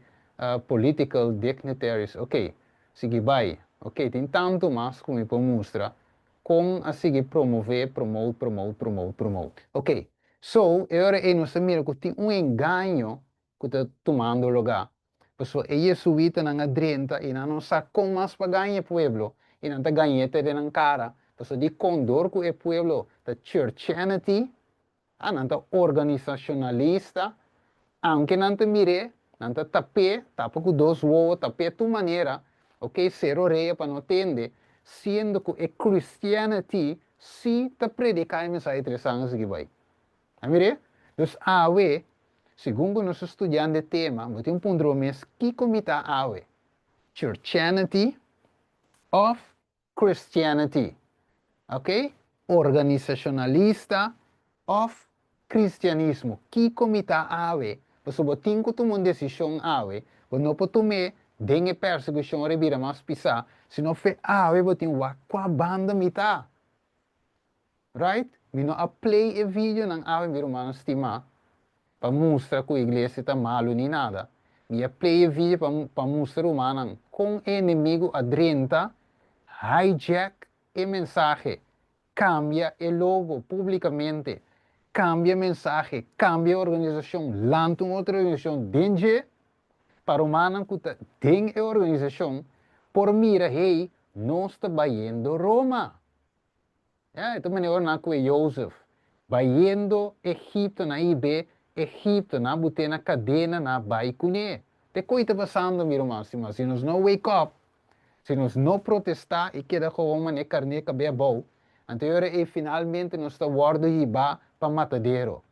political dignitaries. Ok, sigui bai. Ok, tin tantu mas ku mi por mustra kon a sigui promove, promote, promote, promote, promote. Ok, so e ora ei nos ta mira ku tin un engaño ku ta tumando lugá. Pasobra e jesuitanan a drenta i nan no sa kon mas pa gaña e pueblo, i nan ta gañ'é te den nan kara. Pasobra dikon dor ku e pueblo ta churchianity, a nan ta organisashonalista, aunke nan ta mir'é, nan ta tap'é, tapa ku dos wowo, tap'é tur manera, ok, sera orea pa no tende, siendo ku e christianity si ta prediká e mensahe interesante esaki bai. A mir'é? Dus awe, segun ku nos ta studiando e tema, bo tin un puntra bo mes, Kiko mi ta awe? Churchianity òf Christianity? Oke? Organisashonalista òf Kristianismo? Kiko mi ta awe? Pasobra bo tin ku tuma un desishon awe. Bo no por tum'é den e persekushon ora e bira mas pisá, sino fe awe bo tin wak kua banda mi ta. Right? Mi no a play e videonan awe mi rumannan stimá pa mustra ku iglesia ta malu ni nada. Mi a play e video pa pa mustra rumannan kon e enemigu a drenta, hijack e mensahe, kambia e logo publikamente, kambia mensahe, kambia e organisashon, lanta un otro organisashon den dje pa rumannan ku ta den e organisashon por mira hey nos ta bayendo Roma. Ya, e ta manera ora nan kue Jozef, bayendo Egipto, nan hib'é Egipto, nan but'é na kadena, nan bai kuné. Te koi ta pasando, mi ruman stimá? Si nos no wake up, si nos no protestá i keda gewoon manera karné kab'é abou, anto e ora ei finalmente nos ta wòrdu hibá pa matadero.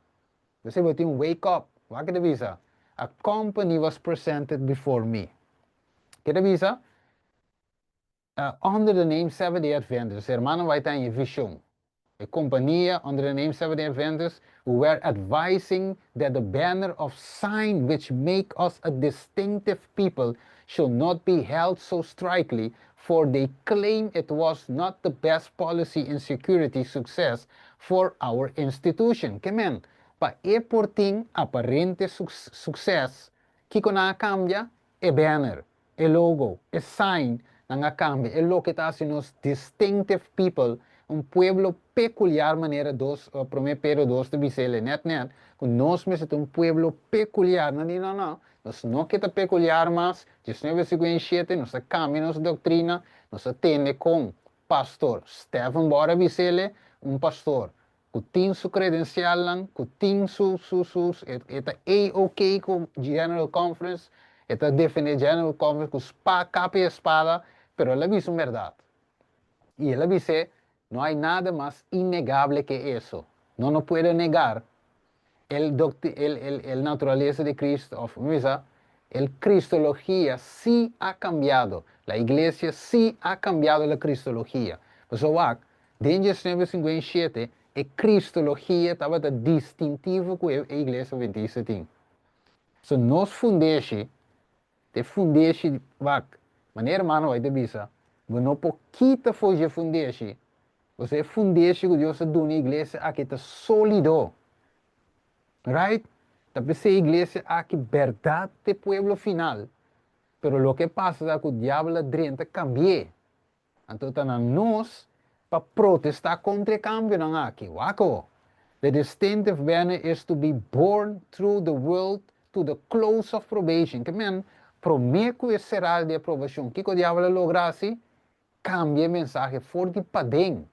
P'esei bo tin wake up. Wak ke ta bisa? A company was presented before me. Ke ta bisa? Under the name Seventh Day Adventists, hermano bai ta haña vision. E kompania under the name Seventh Day Adventists who were advising that the banner of sign which make us a distinctive people should not be held so strictly for they claim it was not the best policy in security success for our institution. Ke men, pa e por tin aparente succes, kiko nan a cambia? E banner. E logo, e sign, nan a cambia. E loke ta haci nos distinctive people, un pueblo peculiar manera dos, Prome Pedro dos ta bis'el net net, cu nos mester ta un pueblo peculiar. Nan di no, no, nos no ke ta peculiar mas, 19 57, nos a cambia nos doctrina, nos a tende con Pastor Stephen Bor a bis'el, un pastor ku tin su kredensialnan, ku tin su su su e ta A-OK ku General Conference, e ta defendé General Conference ku spa kapa i espada, pero el a bisa un bèrdat. I el a bis'é, No hay nada mas innegable que eso. No no puedo negar el el el el naturalesa de Cristo, òf mi bisa, el cristologia sí ha cambiado, la iglesia sí ha cambiado la cristologia. Pasobra wak, Den 1957 e cristologia tabata distintivo cu e Iglesia Adventista tin. So nos fundeshi, ta e fundeshi, wak, manera hermano White ta bisa, bo no por kita for dje fundeshi, pasobra e fundeshi cu Dios a duna e iglesia aki ta solido. Right? Ta p'esei e iglesia aki berdad ta e pueblo final, pero loke pasa ta cu diabel a drenta cambi'e. Anto ta na nos pa protestá kontra e kambionan aki. Wak awo. The distinctive banner is to be borne through the world to the close of probation. Ke men, promé ku e seral di aprobashon, kiko diabel a logra hasi? Kambia e mensahe for di paden.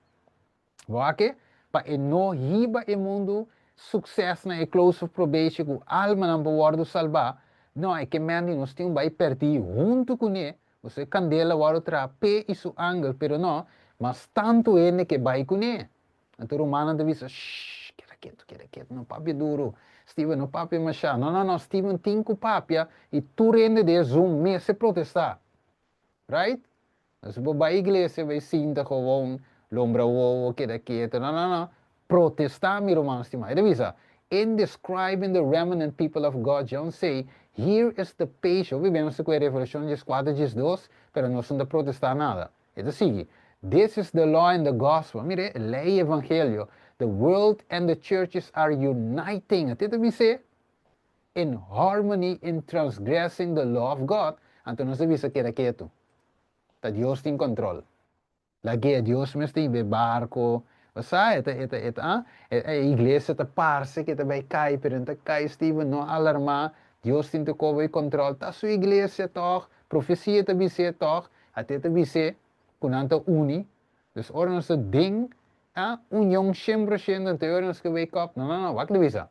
Bo a ke? Pa e no hiba e mundu sukses na e close of probation ku almanan por wòrdu salbá. No, e ke men di nos tin un bai pèrdí huntu kuné. Pasobra e kandela wòrdu traha p'e i su angel, pero no, mas tantu hende ke bai kuné. Anto rumannan ta bisa, Shh, keda ketu, keda ketu, no papia duru. Steven, no papia mashá. No, no, no, Steven tin ku papia i tur hende den e Zoom mester protestá. Right? No si bo bai iglesia bai sinta gewoon, lombra wowo, keda ketu. No, no, no. Protestá, mi ruman stimá. E ta bisa, In describing the remnant people of God, John say, Here is the patience. Hopi bia nos ta kohe Revelashon dieskuater, diesdos, pero nos no ta protestá nada. E ta sigui, This is the law and the gospel. Mira, e lei i evangelio. The world and the churches are uniting. Ate ta bis'é? In harmony in transgressing the law of God. Anto nos ta bisa keda ketu. Ta Dios tin control. Lag'é, Dios mes ta hiba e barco. Bo sa, e ta, e ta, e ta, ah, e, e iglesia ta parce ke ta bai cai, pero no ta cai, Steven, no alarmá. Dios tin tur koba e control. Ta su iglesia tog. Profecia ta bis'é tog. Ate ta bis'é ku nan ta uni. Dus ora nos ta den a union shen por shento, anto e ora nos ke wake up. No, no, no, wak ta bisa.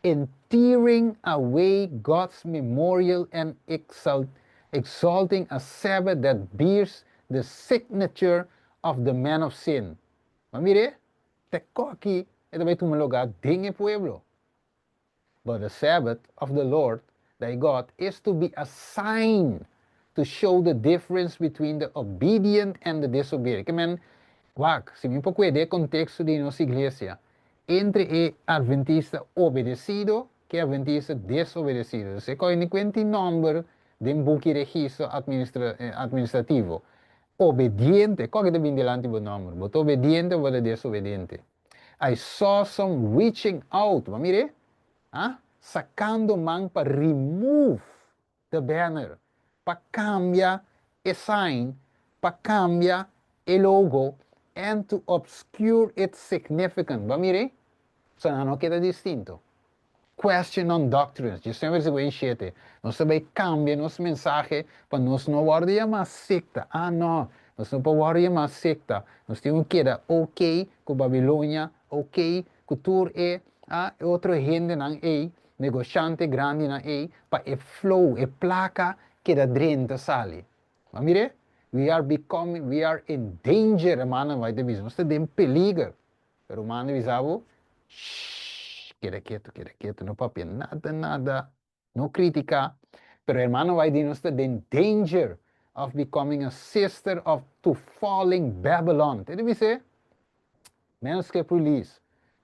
In tearing away God's memorial and exalting a Sabbath that bears the signature of the man of sin. Bo a mir'é? Te koki e ta bai tuma lugá den e pueblo. But the Sabbath of the Lord thy God is to be a sign to show the difference between the obedient and the disobedient. Ke men, wak, si mi por kue den e konteksto di nos iglesia, entre e adventista obedesido ku e adventista desobedesido. Entonces e koi ni kuen tin nòmber den buki registro administrativo. Obediente, kòke ta bin dilanti bo nòmber? Bo ta obediente òf bo ta desobediente? I saw some reaching out, bo a mir'é? Ah, sacando man pa remove the banner, pa cambia e sign, pa cambia e logo and to obscure its significance. Bo a mir'é? So nan no keda distinto. Question on doctrines, 19 versiculo 27, Nos ta bay cambia nos mensahe pa nos no wordo yama secta. Ah no, nos no por wordo yama secta. Nos tin cu keda ok cu Babilonia, ok cu tur e ah e otro hendenan ey, negoshante grandinan ey, pa e flow, e placa keda drenta sali. Bo mire? We are becoming, we are in danger, hermanonan bay ta bisa. Nos ta den peliger. Pero manda bisa bo, Shh, keda ketu, keda ketu, no papia nada, nada, no critica. Pero hermano bai di nos ta den danger of becoming a sister of to falling Babylon. Te di bis'é? Manuscript Release,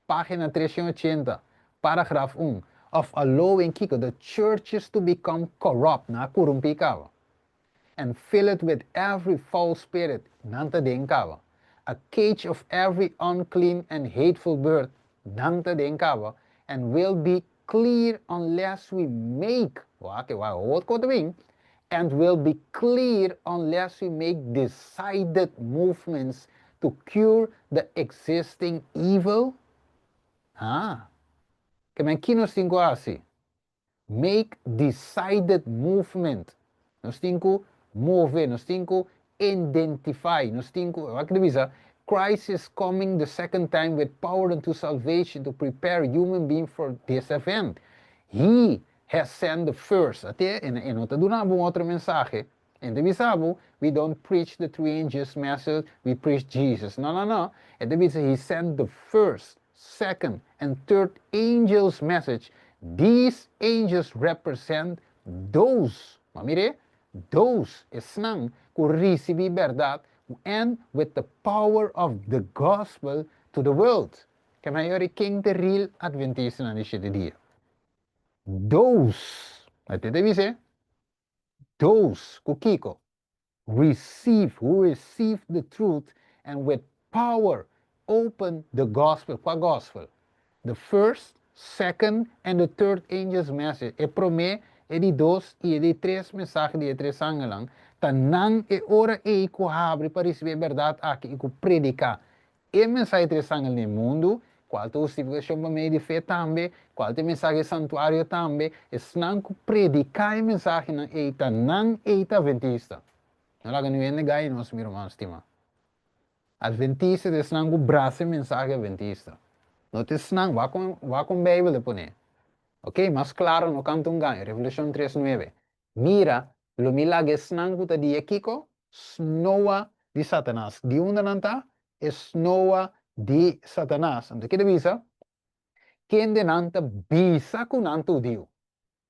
pagina 380, paragraf 1, of allowing kiko? The churches to become corrupt, nan a corumpi caba. And fill it with every foul spirit, nan ta den kaba. A cage of every unclean and hateful bird, nan ta den kaba, and will be clear unless we make, wak e wak awor ko ta bin, and will be clear unless we make decided movements to cure the existing evil? Ah, ke men ki nos tin ku hasi? Make decided movement. Nos tin ku move, nos tin ku identify, nos tin ku, wak ta bisa, Christ is coming the second time with power unto salvation to prepare human being for this event. He has sent the first. Ate, e no ta duna bo un otro mensahe. E ta bisa bo, we don't preach the three angels message, we preach Jesus. No, no, no. E ta bisa, he sent the first, second, and third angels message. These angels represent those, ma mire, those, esnan ku risibi bèrdat and with the power of the gospel to the world. Ke mayor ken ta real adventistanan di shete dia? Those, a te ta bis'é, those, ku kiko? Receive, who receive the truth and with power open the gospel. Kua gospel? The first, second, and the third angel's message. E promé, E di dos i e di tres mensahe di e tres angelnan, ta nan e ora ei ku habri pa risibí e bèrdat aki i ku prediká e mensahe di tres angel na e mundu, kual ta hustifikashon pa medio di fe tambe, kual ta e mensahe di e santuario tambe, esnan ku prediká e mensahenan ei ta nan ei ta atventista. No laga niun hende gaña nos, mi ruman stimá. Adventista ta esnan ku brasa e mensahe adventista. No ta esnan, wak kon wak kon Beibel ta pone. Ok, mas klaro no kanta un gaño, Revelashon tres nuebe. Mira, lo mi laga esnan ku ta di e kiko? Snoa di Satanas. Di unda nan ta? E snoa di Satanas. Anto ke ta bisa? Kende nan ta bisa ku nan ta hudiu.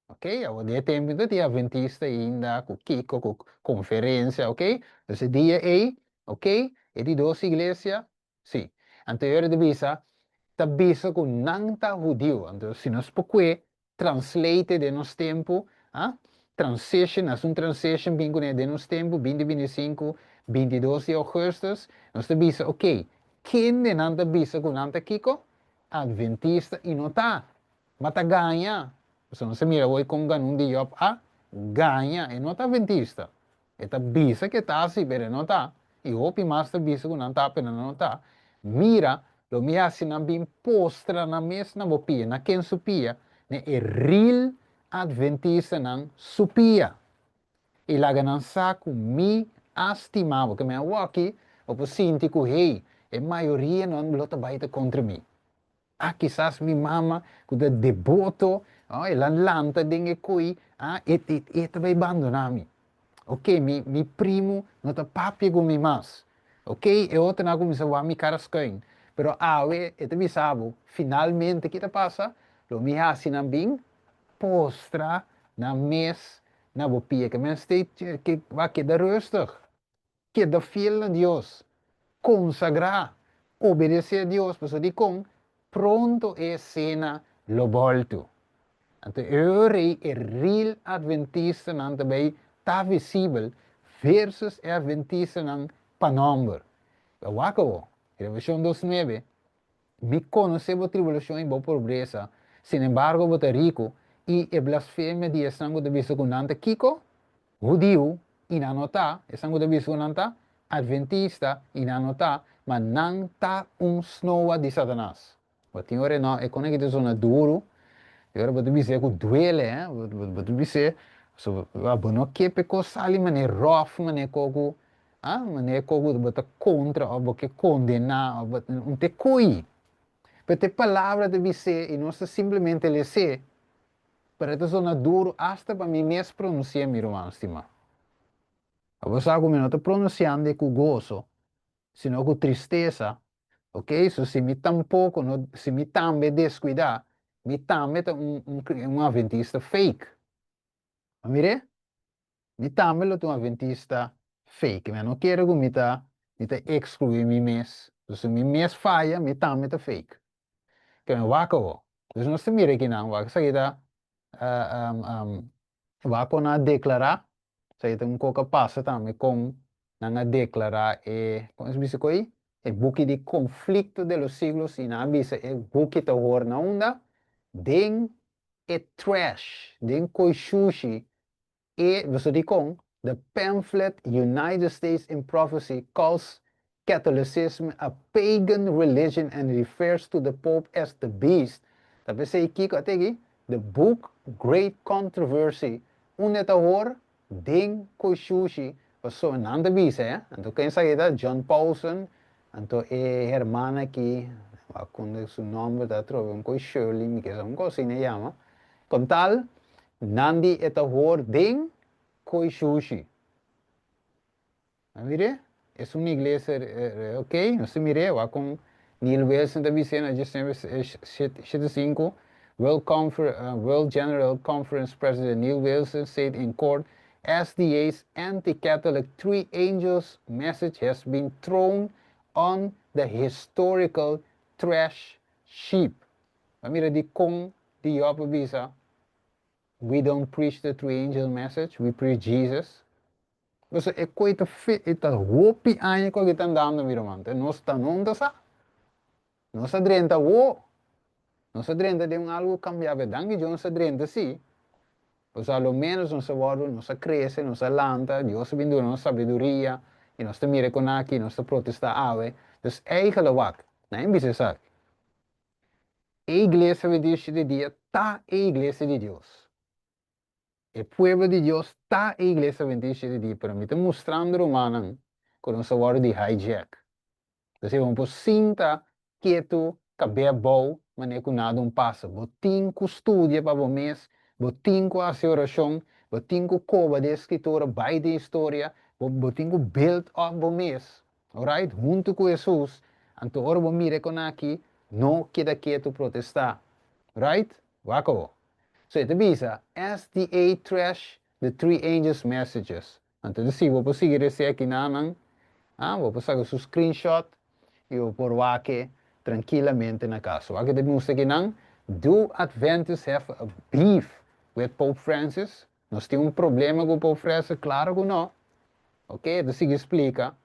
Ok, awor di e tempu ta tin adventista ainda ku kiko, ku konferensia, ok. Dus e dia ei, ok, e di dos iglesia, si. Anto e ora ta bisa, ta bisa ku nan ta hudiu. Anto si nos por kue translate den nos tempu, ah, transition, hasi un transition bin kuné den nos tempu, binti 25, 22 di ougùstùs, nos ta bisa, ok, kende nan ta bisa ku nan ta kiko? Adventista i no ta. Ma ta gaña. Pasobra nos a mira awor kon Ganun di Job a gaña. E no ta adventista. E ta bisa ku e ta asi, pero e no ta. I hopi mas ta bisa ku nan ta, pero nan no ta. Mira, lo mi hasi nan bin postra nan mes na bo pia. Na ken su pia? Na e real adventistanan su pia. I laga nan sa ku mi a stima bo. Ke men awoki, bo por sinti ku, hey, e mayorianan lo ta bai ta kontra mi. Ah, kisas mi mama ku ta deboto, oh, el a lanta den e koi, ah, e, e, e ta bai bandoná mi. Ok, mi, mi primu no ta papia ku mi mas. Ok, e otronan a kuminsá wak mi kara skuin. Pero awe e ta bisa bo, finalmente ki ta pasa? Lo mi hasi nan bin postra nan mes na bo pia. Ke men stay, ke, wak keda rustig. Keda fiel na Dios, konsagrá, obedesé Dios, pasobra dikon? Pronto e esena lo bòltu. Anto e ora ei e real adventistanan ta bai ta visibel versus e adventistanan pa nòmber. Bo wak awor, Revelashon dos nuebe, Mi konosé bo tribulashon i bo pobresa, sinembargo bo ta riku, i e blasfemia di esnan ku ta bisa ku nan ta kiko? Hudiu, i nan no ta, esnan ku ta bisa ku nan ta adventista, i nan no ta, ma nan ta un snoa di Satanas. Bo tin ora e no, e kone ki ta zona duru, i ora bo ta bis'é ku duele, eh, bo ta bis'é, pasobra bo no ke p'e kos sali manera ròf, manera ko ku Ah, manera ku bo ta kontra òf bo ke kondená òf bo un te ko'i. Pero te palabra ta bis'é i nos ta simplemente les'é, pero e ta zona duru asta pa mi mes pronunsi'é, mi ruman stimá. Abo sa ku mi no ta pronunsiando e ku goso, sino ku tristesa, ok, so si mi tampoko no, si mi tambe deskuidá, mi tambe ta un un un adventista fake. A mir'é? Mi tambe lo ta un adventista fake. Mi a no kere ku mi ta mi ta ekskluí mi mes. So si mi mes faya, mi tambe ta fake. Ke mi wak awor. Dus nos ta mira kinan, wak esaki ta wak kon nan a deklará, esaki ta un kos ku a pasa tambe kon nan a deklará e, kon es bisa ku ei? E buki di Conflicto de los Siglos i nan a bisa e buki ta hor na unda? Den e trash, den koishushi E boso dikon, The pamphlet United States in Prophecy calls Catholicism a pagan religion and refers to the Pope as the Beast, ta p'esei kiko a tegi? The book Great Controversy, unda e ta hor? Den Koshushi, pasobra nan ta bisa, eh, anto ken sa ta? John Paulson, anto e hermana aki, wak su nomber ta atrobe, un kos Shirley, mi ke sa un kos asina e yama, Con tal, nan di e ta hoor den koe shushi. A mir'é? Es un iglesia, ok, nos ta mir'é, wak con Neil Wilson ta bis'é na djesnuebe shete sinku, World Confer, World General Conference President Neil Wilson said in court, SDA's anti-Catholic Three Angels message has been thrown on the historical trash sheep. A mira di kon di Job a bisa, We don't preach the three angel message, we preach Jesus. Pasobra e koe ta fe, e ta hopi aña ku aki ta andando, mi ruman. Te nos ta no ta sa. Nos a drenta awo. Nos a drenta den un algu kambiá, pero danki Dios nos a drenta si. Pasobra a lo ménos nos a wòrdu, nos a krese, nos a lanta, Dios a bin duna nos sabiduria i nos ta mira kon aki, nos ta protestá awe. Dus eigele wak, nan a bisa esaki. E iglesia Adventista di dia ta e iglesia di Dios. E pueblo di Dios ta e iglesia Adventista di dia, pero mi ta mustrando rumannan ku nos a wòrdu di hijack. P'esei bo no por sinta ketu kab'é abou manera ku nada un pasa. Bo tin ku studia pa bo mes, bo tin ku hasi orashon, bo tin ku koba den e Skritura, bai den historia, bo bo tin ku build up bo mes, alright, huntu ku Hesus. Anto ora bo mira e kon aki, no keda ketu protestá, right? Wak awor. So e ta bisa, SDA trash the three angels messages. Anto ta si bo por sigui rese aki nanan, ah, bo por saka su screenshot y bo por wak-e trankilamente na cas. Wak ta mustra aki nan, Do Adventists have a beef with Pope Francis? Nos tin un problema cu Pope Francis? Claro cu no. Ok, e ta sigui splica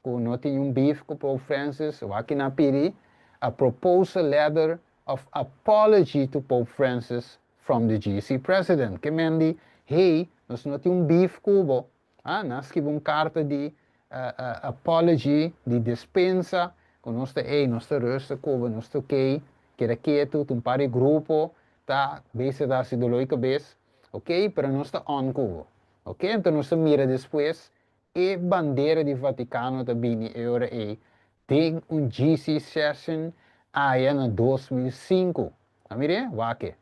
cu no tin un beef cu Pope Francis. Wak nan a pidi a proposal letter of apology to Pope Francis from the GC president. Ke men di, hey, nos no tin un beef ku bo. Ah, nan a skibi un karta di apology, di despensa, ku nos ta, hey, nos ta rustig ku bo, nos ta ok, keda ketu, ta un par di grupo ta bezig ta hasi doló di kabes, ok, pero nos ta on ku bo. Ok, anto nos ta mira despues e bandera di Vaticano ta bini e ora ei den un GC session aya na 2005. A mir'é? Wak-e.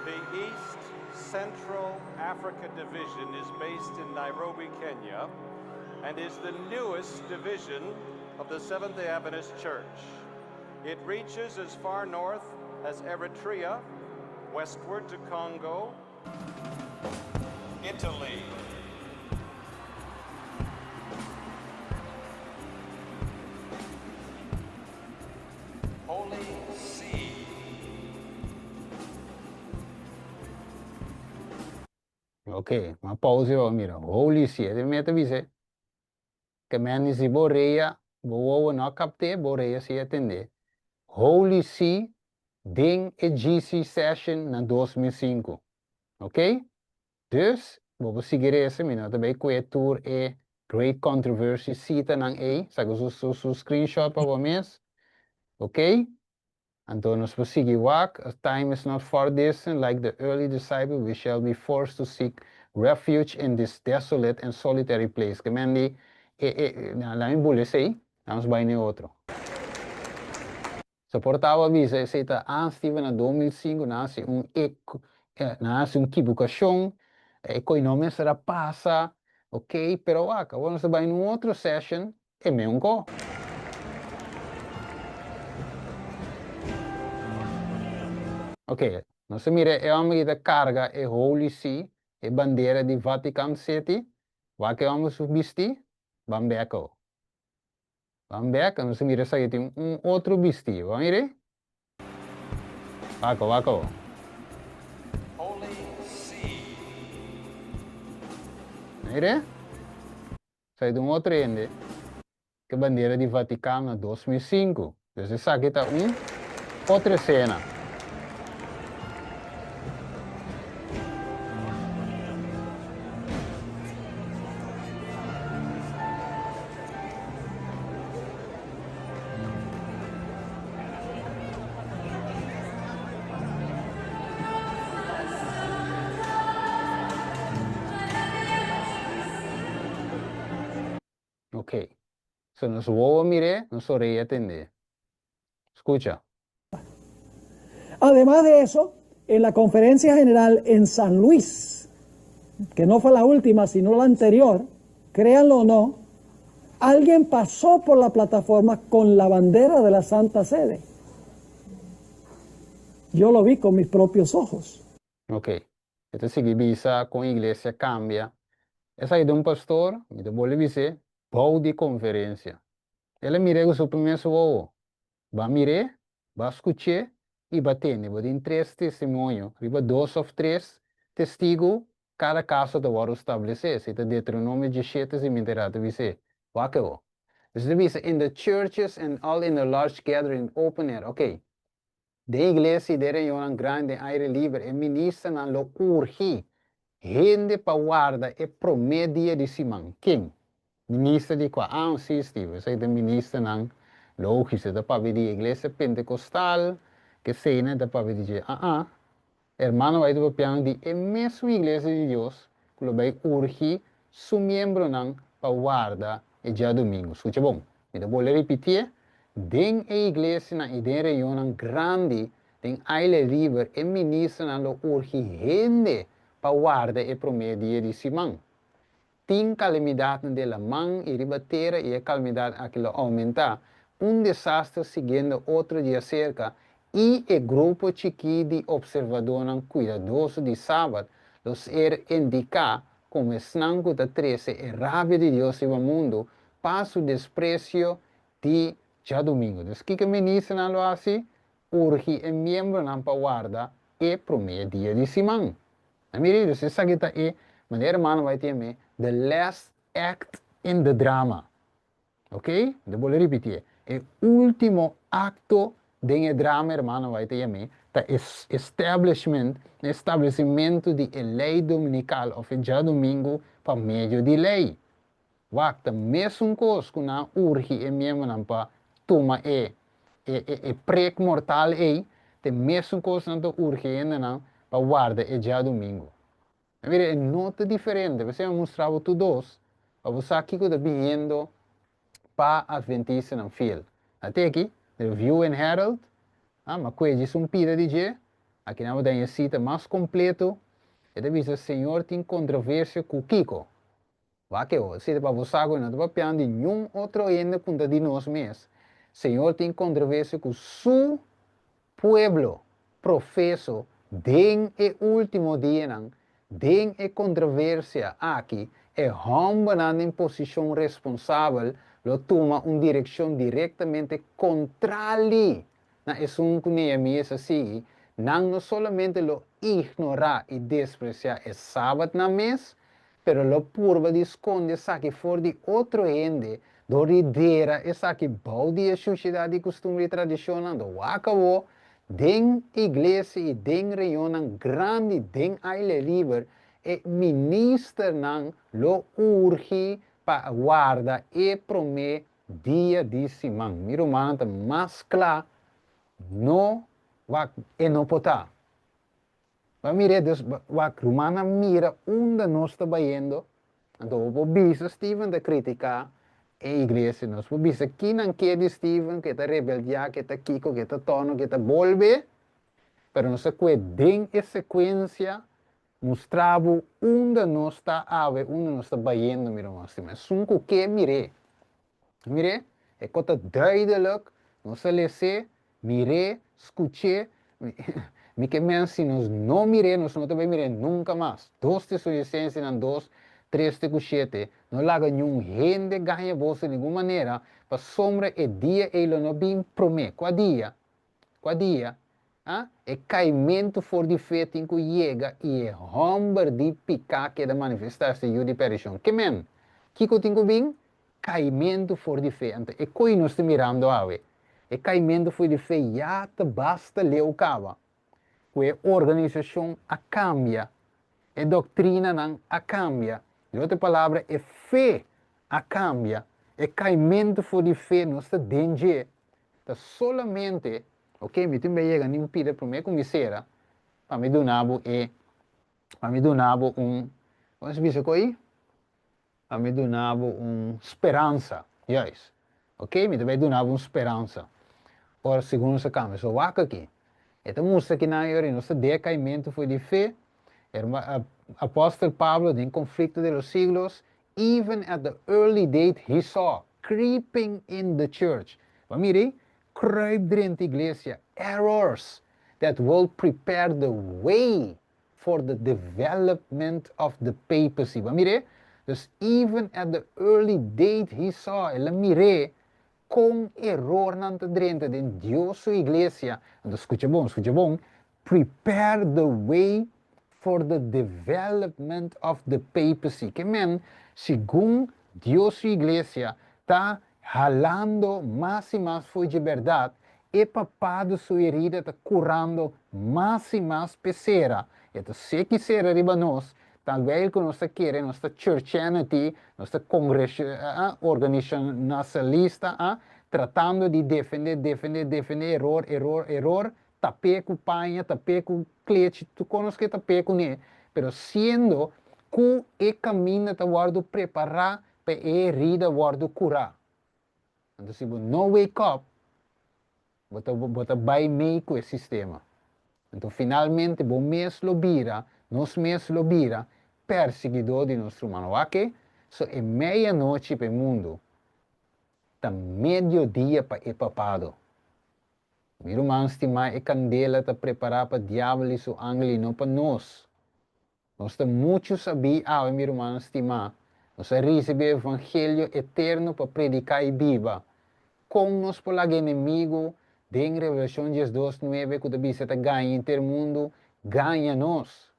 The East Central Africa Division is based in Nairobi, Kenya, and is the newest division of the Seventh day Adventist Church. It reaches as far north as Eritrea, westward to Congo, Italy. Holy See. Ok, m'a pausa pa mira. Holy See, e meta bisa Ke men di si bo rea, bo wowo no a kapt'é, bo rea si a tend'é. Holy See den e GC session na 2005. Ok? Dus, bo por sigui resa, mi no ta bay kue tur e Great Controversy sitanan ei, saka su su su screenshot pa bo mes. Ok? Anto nos por sigui wak, A time is not far distant, like the early disciples, we shall be forced to seek refuge in this desolate and solitary place. Ke men di, e, e, na, laat mi bula esei, nos bai na e otro. So por tawa bisa esei ta Ann Steven na 2005, nan hasi un e, nan hasi un kibukashon, e koi no mester a pasa, ok, pero wak, awor nos ta bai na un otro session, E meun ko. Ok, nos a mira e homber ki ta carga e Holy See, e bandera di Vatican City. Wak e homber su bisti? Ban bek awo. Ban bek, nos a mira esaki tin un otro bisti. Bo a mira ei? Wak awo, wak awo. Holy See. Mira ei? Sai di un otro hende ke bandera di Vaticano na 2005. Dus esaki ta un otro esena. Ok. So nos wowo mir'é, nos orea tend'é. Scucha. Además de eso, en la conferencia general en San Luis, que no fue la última, sino la anterior, créanlo o no, alguien pasó por la plataforma con la bandera de la Santa Sede. Yo lo vi con mis propios ojos. Ok. E ta sigui bisa kon iglesia kambia. Esaki ta un pastor, mi ta bolbe bis'é, bou di konferensia. El a mir'é ku su primer su wowo. Bo a mir'é, bo a skuch'é i bo a tende. Bo tin tres testimonio. Riba dos òf tres. testigu, kada kaso ta wòrdu stablesé. Esei ta Deuteronomio 17 si mi ta erá ta bis'é. Wak awor. Esei ta bisa, In the churches and all in the large gathering open air. Oké. Den iglesia i den reunionnan grandi den aire liber e ministernan lo urgi hende pa warda e promé dia di siman. Ken? Minister di kua? Ah, sí, Steve, esei ta ministernan lógico. E ta papia di iglesia pentekostal, keseinan e ta papia di dje. Ah, ah. Hermano White ta papiando di e mesun iglesia di Dios ku lo bai urgi su miembronan pa warda e djadumingu. Skucha bon, mi ta bolbe ripitié, Den e iglesianan i den reunionnan grandi den aire liber e ministronan lo urgi hende pa warda e promé dia di siman. Tin kalamidatnan den laman i riba tera i e kalamidat aki lo oumentá, un desaster siguiendo otro djaserka, i e grupo chikí di opservadónan kuidadoso di Sabat lo ser indiká komo esnan ku ta trese e rabia di Dios riba mundu pa su despresio di djadumingu. Dus kiko e ministernan lo hasi? Urgi e miembronan pa warda e promé dia di siman. Na mira dus esaki ta e manera hermano bai tin me the last act in the drama. Ok? Mi ta bolbe ripitié. E ultimo acto den e drama hermano bai ta yam'é ta e establishment, e establecimentu di e ley dominical of e djadomingo pa medio di ley. Wak, ta mesun kos ku nan a urgi e miembronan pa tuma e e e prek mortal ei, ta e mesun kos nan ta urgi e hendenan pa warda e djadumingu. Mira, e no ta diferente. P'esei mi a mustra bo tur dos, pa bo sa kiko ta biniendo pa adventistanan fiel. A te aki, The Review and Herald, a ma kue djis un pida di dje, aki nan bo ta haña e sita mas kompleto, e ta bisa, Señor tin kontroversia ku kiko? Wak e ora, si ta pa bo sa ku no ta papiando di niun otro hende ku ta di nos mes. Señor tin kontroversia ku Su pueblo profeso den e último dianan. Den e kontroversia aki, e hòmbernan den posishon responsabel lo tuma un direkshon direktamente kontrali na esun ku Nehemías a sigui, nan no solamente lo ignorá i despresiá e sabatnan mes, pero lo purba di skonde esaki for di otro hende dor di dera esaki bou di e shushidat di kustumber i tradishonnan. Do wak awor, den iglesia i den reunionnan grandi den aire liber, e ministernan lo urgi pa warda e promé Dia di siman. Mi rumannan ta mas kla no wak e no por ta. Ba mira dus wak rumannan mira unda nos ta bayendo anto bo por bisa Steven ta critica e iglesia nos por bisa kinan ke di Steven ke ta rebeldia ke ta kiko ke ta tono ke ta bolbe pero nos ta kue den e secuencia Mustra bo unda nos ta awe, unda nos ta bayendo, mi ruman stima. Esun ku ke mir'é. Mir'é, e kos ta duidelijk, nos a les'é, mir'é, skuch'é. Mi ke men si nos no mir'é, nos no ta bai mir'é nunka mas. 2 Tesalonicensenan 2, 3 te ku 7, No laga niun hende gaña boso di ningun manera, pasobra e dia ei lo no bin promé. Kua dia? Kua dia? A E kaimentu for di fe tin ku yega i e hòmber di piká keda manifestá, esta yu di perdishon. Ke men? Kiko tin ku bin? Kaimentu for di fe. Anto e koi nos ta mirando awe. E kaimentu for di fe ya ta basta leu kaba. Ku e organisashon a kambia, e doktrinanan a kambia. Den otro palabra, e fe a kambia. E kaimentu for di fe nos ta den dje. Ta solamente, ok, mi tin bay yega ni un pida prome cu mi cera, pa mi duna bo e, pa mi duna bo un, como se bisa co'i? Pa mi duna bo un speransa, juist. Ok, mi ta bay duna bo un speransa. Ora segun nos a cambia. So wak aki, e ta mustra kinan e ora nos ta decaimento for di fe, herma, Apostel Pablo den Conflicto de los Siglos Even at the early date he saw creeping in the church, bo a mira ei? Kruip drenta iglesia, errors that will prepare the way for the development of the papacy. Bo a mira ei? Dus even at the early date he saw, el a mir'é kon erornan ta drenta den Dios su iglesia. Anto skucha bon, skucha bon, prepare the way. for the development of the papacy. Ke men, segun Dios su iglesia ta halando mas i mas fo'i dje bèrdat, e papado su herida ta kurando mas i mas p'e sera. E ta seki sera riba nos, talwel ku nos ta kere nos ta churchianity, nos ta organisationalista, tratando di defendé, defendé, defendé eror, eror, eror, tap'é ku paña, tap'é ku klechi, tur kon nos ke tap'é kuné, pero siendo ku e kaminda ta wòrdu prepará pa e herida wòrdu kurá. Anto si bo no wake up, bo ta bo ta bai mei ku e sistema. Anto finalmente bo mes lo bira, nos mes lo bira persiguidó di nos ruman. Wak e, so e meianochi pa e mundu ta mediodia pa e papado. Mi ruman stimá, e kandela ta prepará pa diabel i su angel i no pa nos. Nos ta muchu sabí awe, mi rumannan stimá. Nos a risibí e evangelio eterno pa prediká i biba. Kon nos por laga enemigu den Revelashon diesdos nuebe ku ta bisa ta gaña henter mundu, gaña nos?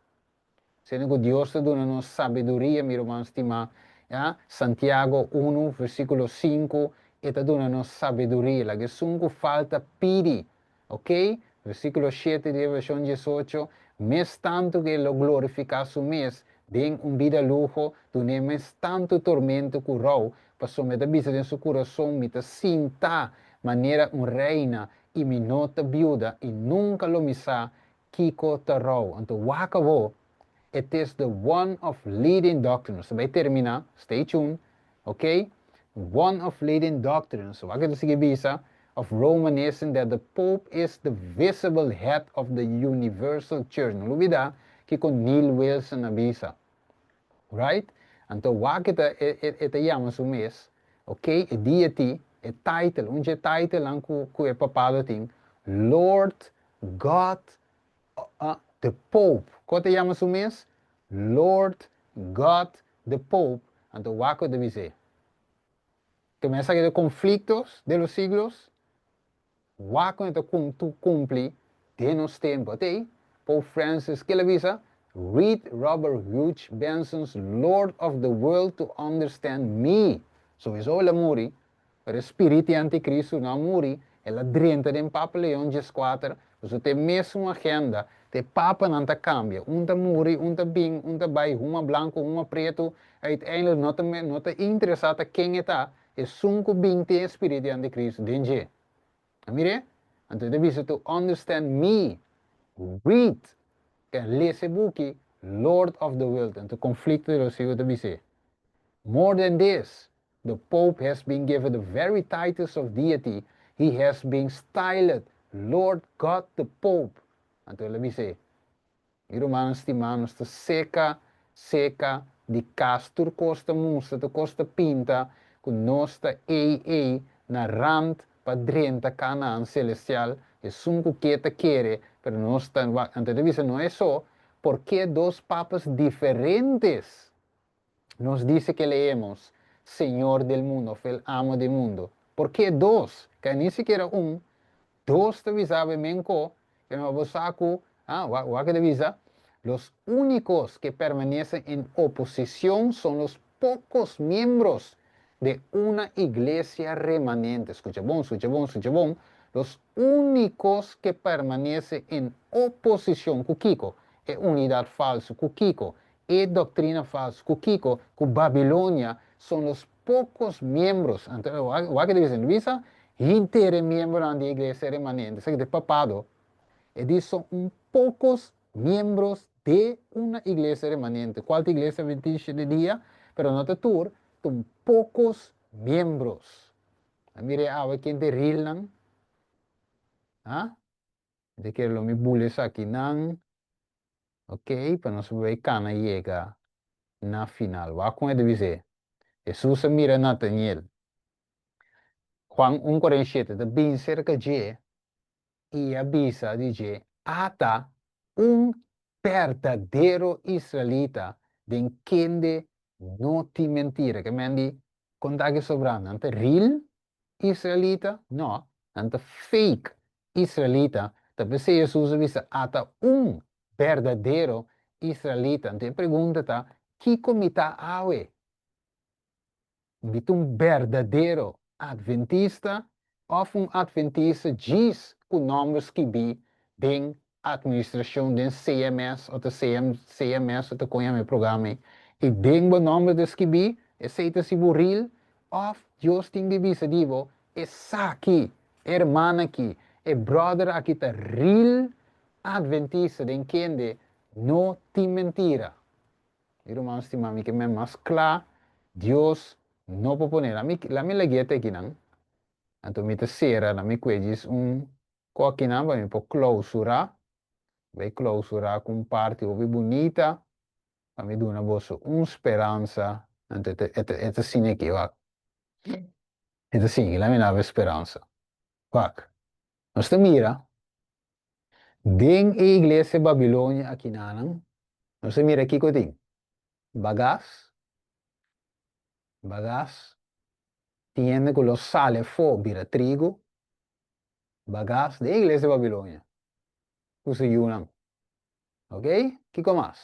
Siendo ku Dios ta duna nos sabiduria, mi ruman stimá, ya, Santiago unu, versíkulo sinku, e ta duna nos sabiduria. Laga esun ku falta pidi. Ok, versíkulo shete di Revelashon diesocho, Mes tantu ku e lo glorifiká su mes den un bida luho, dun'é mes tantu tormento ku rou, pasobra e ta bisa den su kurason, Mi ta sintá manera un reina, i mi no ta biuda, i nunka lo mi sa Kiko ta rou? Anto wak awo, it is the one of leading doctrines. Ta bai termina, stay tuned, ok? One of leading doctrines, wak e ta sigui bisa, of Romanism that the Pope is the visible head of the universal church. No lubida kiko Neil Wilson a bisa. Right? Anto wak e ta e ta yama su mes, ok, e deity, e title, un dje titlenan ku e papado tin, Lord God the Pope. Ko ta yama su mes? Lord God the Pope. Anto wak ku ta bis'é. Te mester aki de conflictos de los siglos? Wak ku ta cumpli den nos tempo. Atei, Pope Francis kila bisa, Read Robert Hugh Benson's Lord of the World to understand me. Sowiso el a muri, Pero e spirit di anticristo no a muri, el a drenta den Papa Leon dieskuater, pasobra ta e mesun agenda, ta e papanan ta cambia, un ta muri, un ta bin, un ta bai, huma blanco, huma preto, uiteindelijk no ta no ta interesa ta ken e ta, esun cu bin tin e spirit di anticristo den dje. A mir'é? Anto e ta bisa to understand me, read, ke lesa e buki Lord of the World, anto conflicto di los siglos ta bis'é. More than this, The Pope has been given the very titles of deity, he has been styled Lord God the Pope. Anto el a bis'é, Mi rumannan stimá, nos ta seka, seka di kas, tur kos ta mustra, tur kos ta pinta ku nos ta ei ei na rant pa drenta Kanaan selestial, esun ku ke ta kere, pero nos ta, anto el ta bisa, no e so, porke dos papas diferentes Nos dice que leemos Señor del mundo of el amo del mundo. Por ke dos? Ka ni sikiera un. Dos ta bisa awe men ko, ke no bo sa ku, ah, wak, wak e ta bisa, Los únicos que permanecen en oposición son los pocos miembros de una iglesia remanente. Skucha bon, skucha bon, skucha bon. Los únicos que permanecen en oposición ku kiko? E unidad falso. Ku kiko? E doctrina falso cu kico? Cu Babilonia son los pocos miembros, anto wak e ta bisa, bisa hinter e miembronan di e iglesia remanente, esaki ta e papado, e di son un pocos miembros de una iglesia remanente, cual ta iglesia adventista di dia, pero no ta tur, ta un pocos miembros. A mira e awe ken ta e rilnan? Ha? Mi ta kere lo mi bula esakinan. Ok, pa nos por bay cana yega na final. Wak con e ta bis'é. Hesus a mira Nataniel. Juan un 47 ta bin cerca dje y a bisa di dje, Ata un berdadero israelita den kende no tin mentira. Ke men di conta ki sobra? Nan ta real israelita? No, nan ta fake israelita. Ta p'esei Hesus a bisa, Ata un berdadero Israelita. Anto e pregunta ta, Kiko mi ta awe? Mi ta un berdadero Adventista òf un Adventista djis ku nòmber skibí den administrashon, den CMS òf ta CM, CMS òf ta kon yama e programa ei, i den bo nòmber ta skibí, esei ta si bo ril, òf Dios tin di bisa di bo, Esaki, e hermana aki, e bròder aki ta ril Adventista den kende no tin mentira. Mi ruman stima, mi ke men mas kla, Dios no por pone. La mi, la mi lag'é te akinan. Anto mi ta sera, la mi kue djis un kokinan pa mi por klousurá. Bai klousurá ku un parti hopi bunita pa mi duna boso un speransa. Anto e ta, e ta, e ta siña aki, wak. E ta sigui, la mi daba e speransa. Wak. Nos ta mira Den e iglesia Babilonia akinanan, nos a mira kiko tin, bagas, bagas, tin hende ku lo sali afó bira trigo, bagas den e iglesia Babilonia ku su yunan. Ok, kiko mas?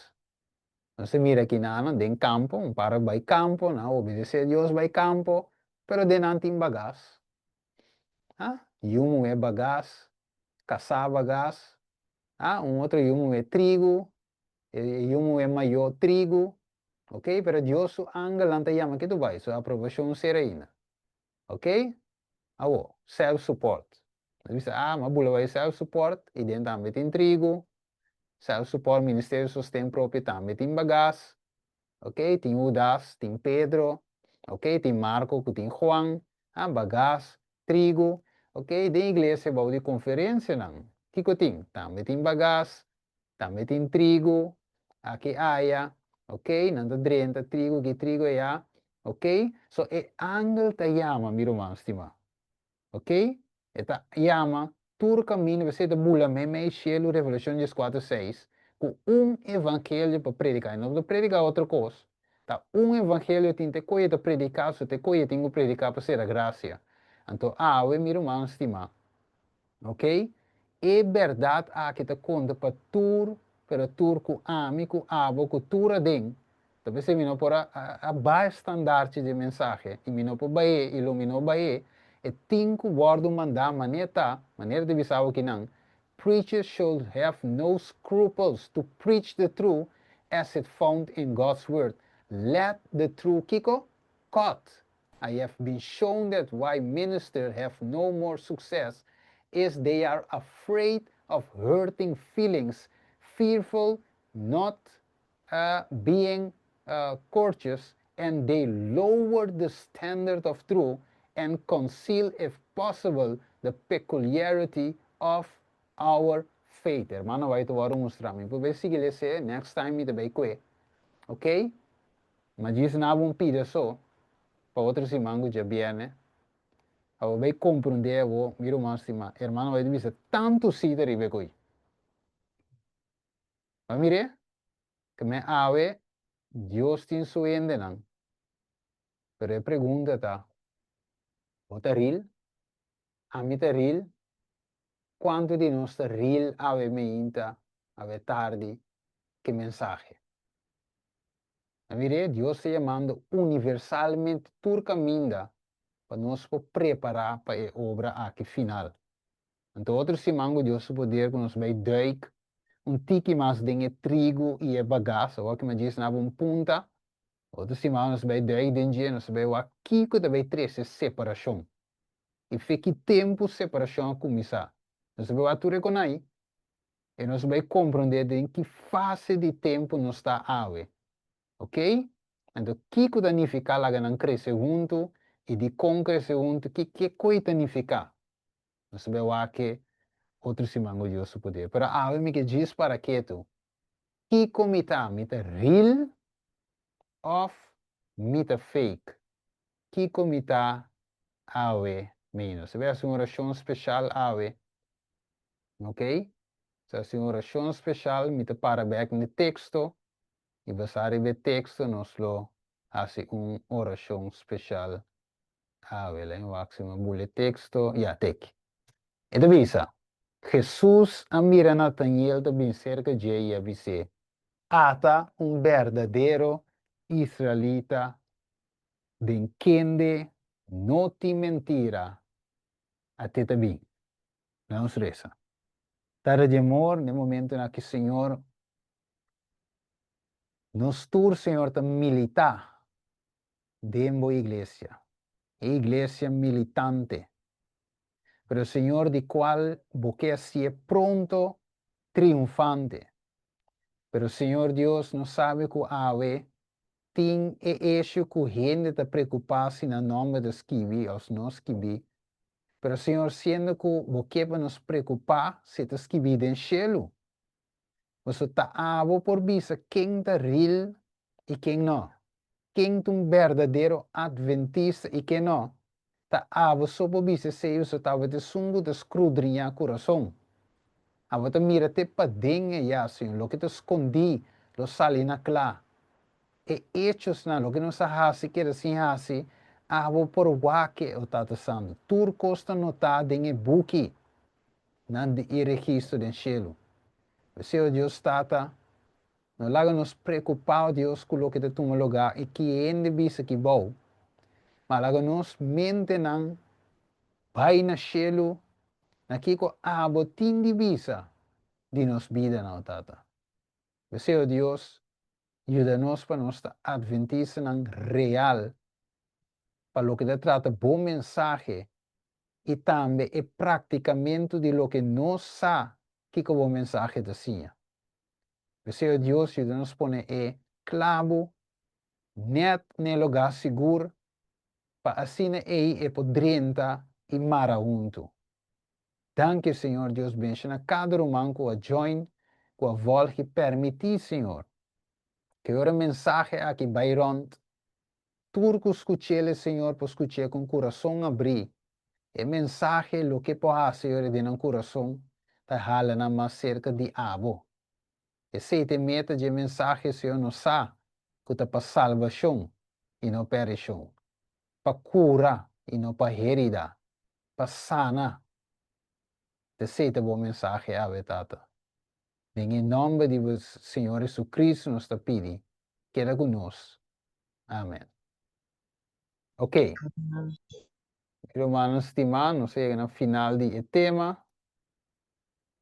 Nos a mira akinanan den kampo, un par a bai kampo, nan a obedesé Dios bai kampo, pero den nan tin bagas. Ha? Yu muhé bagas, kasá bagas, ha? Un otro yu muhé trigu, e yu muhé mayó trigu, ok? Pero Dios su angelnan ta yama kitu bai, su aprobashon ser ainda, ok? Awor, self support. Nos bisa, ah, m'a bula bai self support, i den tambe tin trigu, self support, ministerio sosten propio tambe tin bagas, Ok, tin Hudas, tin Pedro, ok, tin Marco ku tin Juan, ah, bagas, trigu, ok, den iglesia bou di konferensianan, kiko tin? Tambe tin bagas, tambe tin trigu, aki aya, ok, nan ta drenta trigu aki, trigu aya, ok, so e angel ta yama mi ruman stimá. Ok? E ta yama tur kaminda p'esei ta bula meimei shelu Revelashon dieskuater seis ku un evangelio pa prediká. E no ta prediká otro kos. Ta un evangelio tin te koe e ta prediká so te koe e tin ku prediká pa sera grasia. Anto awe mi ruman stimá, ok? E bèrdat aki ta konta pa tur pero tur ku ami ku abo ku tur aden Ta p'esei mi no por a a baha e standaardje dje mensahe i mi no por bah'é i lo mi no bah'é, e tin ku wòrdu mandá manera ta, manera ta bisa awo kinan, Preachers should have no scruples to preach the truth as it found in God's word. Let the truth kiko? Cut! I have been shown that why ministers have no more success is they are afraid of hurting feelings, fearful not being courteous and they lower the standard of truth and conceal if possible the peculiarity of our faith. Hermano White ta wòrdu mustra mi. Por bai sigui les'é, next time mi ta bai kue. Ok? Ma djis na bo un pida so pa otro siman ku djabièrnè. Abo bai komprondé abo, mi ruman stimá. Hermano White bisa tantu sita riba e koi. Bo a mir'é? Ke men awe Dios tin su hendenan. Pero e pregunta ta, Bo ta ril? Ami ta ril? Kuantu di nos ta ril awe meinta, awe tardi, ke mensahe? A mir'é? Dios ta yamando universalmente tur kaminda pa nos por prepará pa e obra aki final. Anto otro siman ku Dios su poder ku nos bai duik un tiki mas den e trigu i e bagas, awor ki mi a djis naba un punta, otro siman nos bai duik den dje, nos bai wak kiko ta bai trese separashon i fe ki tempu separashon a kuminsá. Nos bai wak tur e konai i nos bai komprondé den ki fase di tempu nos ta awe. Ok? Anto kiko ta nifiká laga nan krese huntu i dikon krese huntu? Ki ke koi ta nifiká? Nos ta bai wak e otro siman ku Dios su poder. Pero awe mi ke djis para ketu. Kiko mi ta? Mi ta real òf mi ta fake? Kiko mi ta awe mi? Nos ta bai hasi un orashon speshal awe. Ok? Nos ta hasi un orashon speshal. Mi ta para bèk na e teksto i basá riba e teksto nos lo hasi un orashon speshal Awe, lei wak si mi bula e teksto. Ya, teki. E ta bisa, Hesus a mira Nataniel ta bin serka dje i a bis'é, Ata un berdadero israelita den kende no tin mentira, at'e ta bin. Laga nos resa. Tata di amor, den momentonan aki Señor, nos tur Señor ta militá den bo iglesia, e iglesia militante, pero Señor di cual bo ke hacié pronto triunfante. Pero Señor Dios nos sabe cu awe tin e issue cu hende ta preocupa si nan nomber ta skibi of no skibi, pero Señor siendo cu bo ke pa nos preocupa si ta skibi den shelu, Pasobra ta abo por bisa ken ta real i ken no, ken ta un berdadero adventista i ken no. Ta abo so por bisa esei pasobra tabata esun ku ta skrudriñá kurason. Abo ta mira te paden ayá, Señor, loke ta skondí lo sali na kla. E echosnan, loke nos a hasi keda sin hasi, abo por wak e, o Tata Santu. Tur kos ta notá den e buki. Nan di i registro den shelu. P'esei, o Dios Tata, no laga nos preokupá, o Dios, ku loke ta tuma lugá i ki hende bisa ki bou, ma laga nos mentenan bai na shelu na kiko abo tin di bisa di nos bidanan, o Tata. P'esei, o Dios, yuda nos pa nos ta adventistanan real pa loke ta trata bo mensahe i tambe e praktikamentu di loke nos sa kiko bo mensahe ta siña. P'esei, o Dios, yuda nos pone e klabu nèt n'e lugá sigur pa asina ei e por drenta i mara huntu. Danki, Señor Dios, benshoná kada ruman ku a join, ku a vòlg i pèrmití, Señor, ku e ora mensahe aki bai rònt Tur ku skuch'el e Señor por skuch'é ku un kurason abrí. E mensahe, loke por hasi ora den nan kurason, ta hala nan mas serka di abo. Esei ta e meta dje mensahe, Señor nos sa ku ta pa salbashon i no perishon, pa kura i no pa herida, pa sana. Esei ta bo mensahe awe, Tata. Den e nòmber di bo Señor Jesucristo nos ta pidi, keda ku nos. Amen. Ok. Mi rumannan stimá, nos a yega na final di e tema.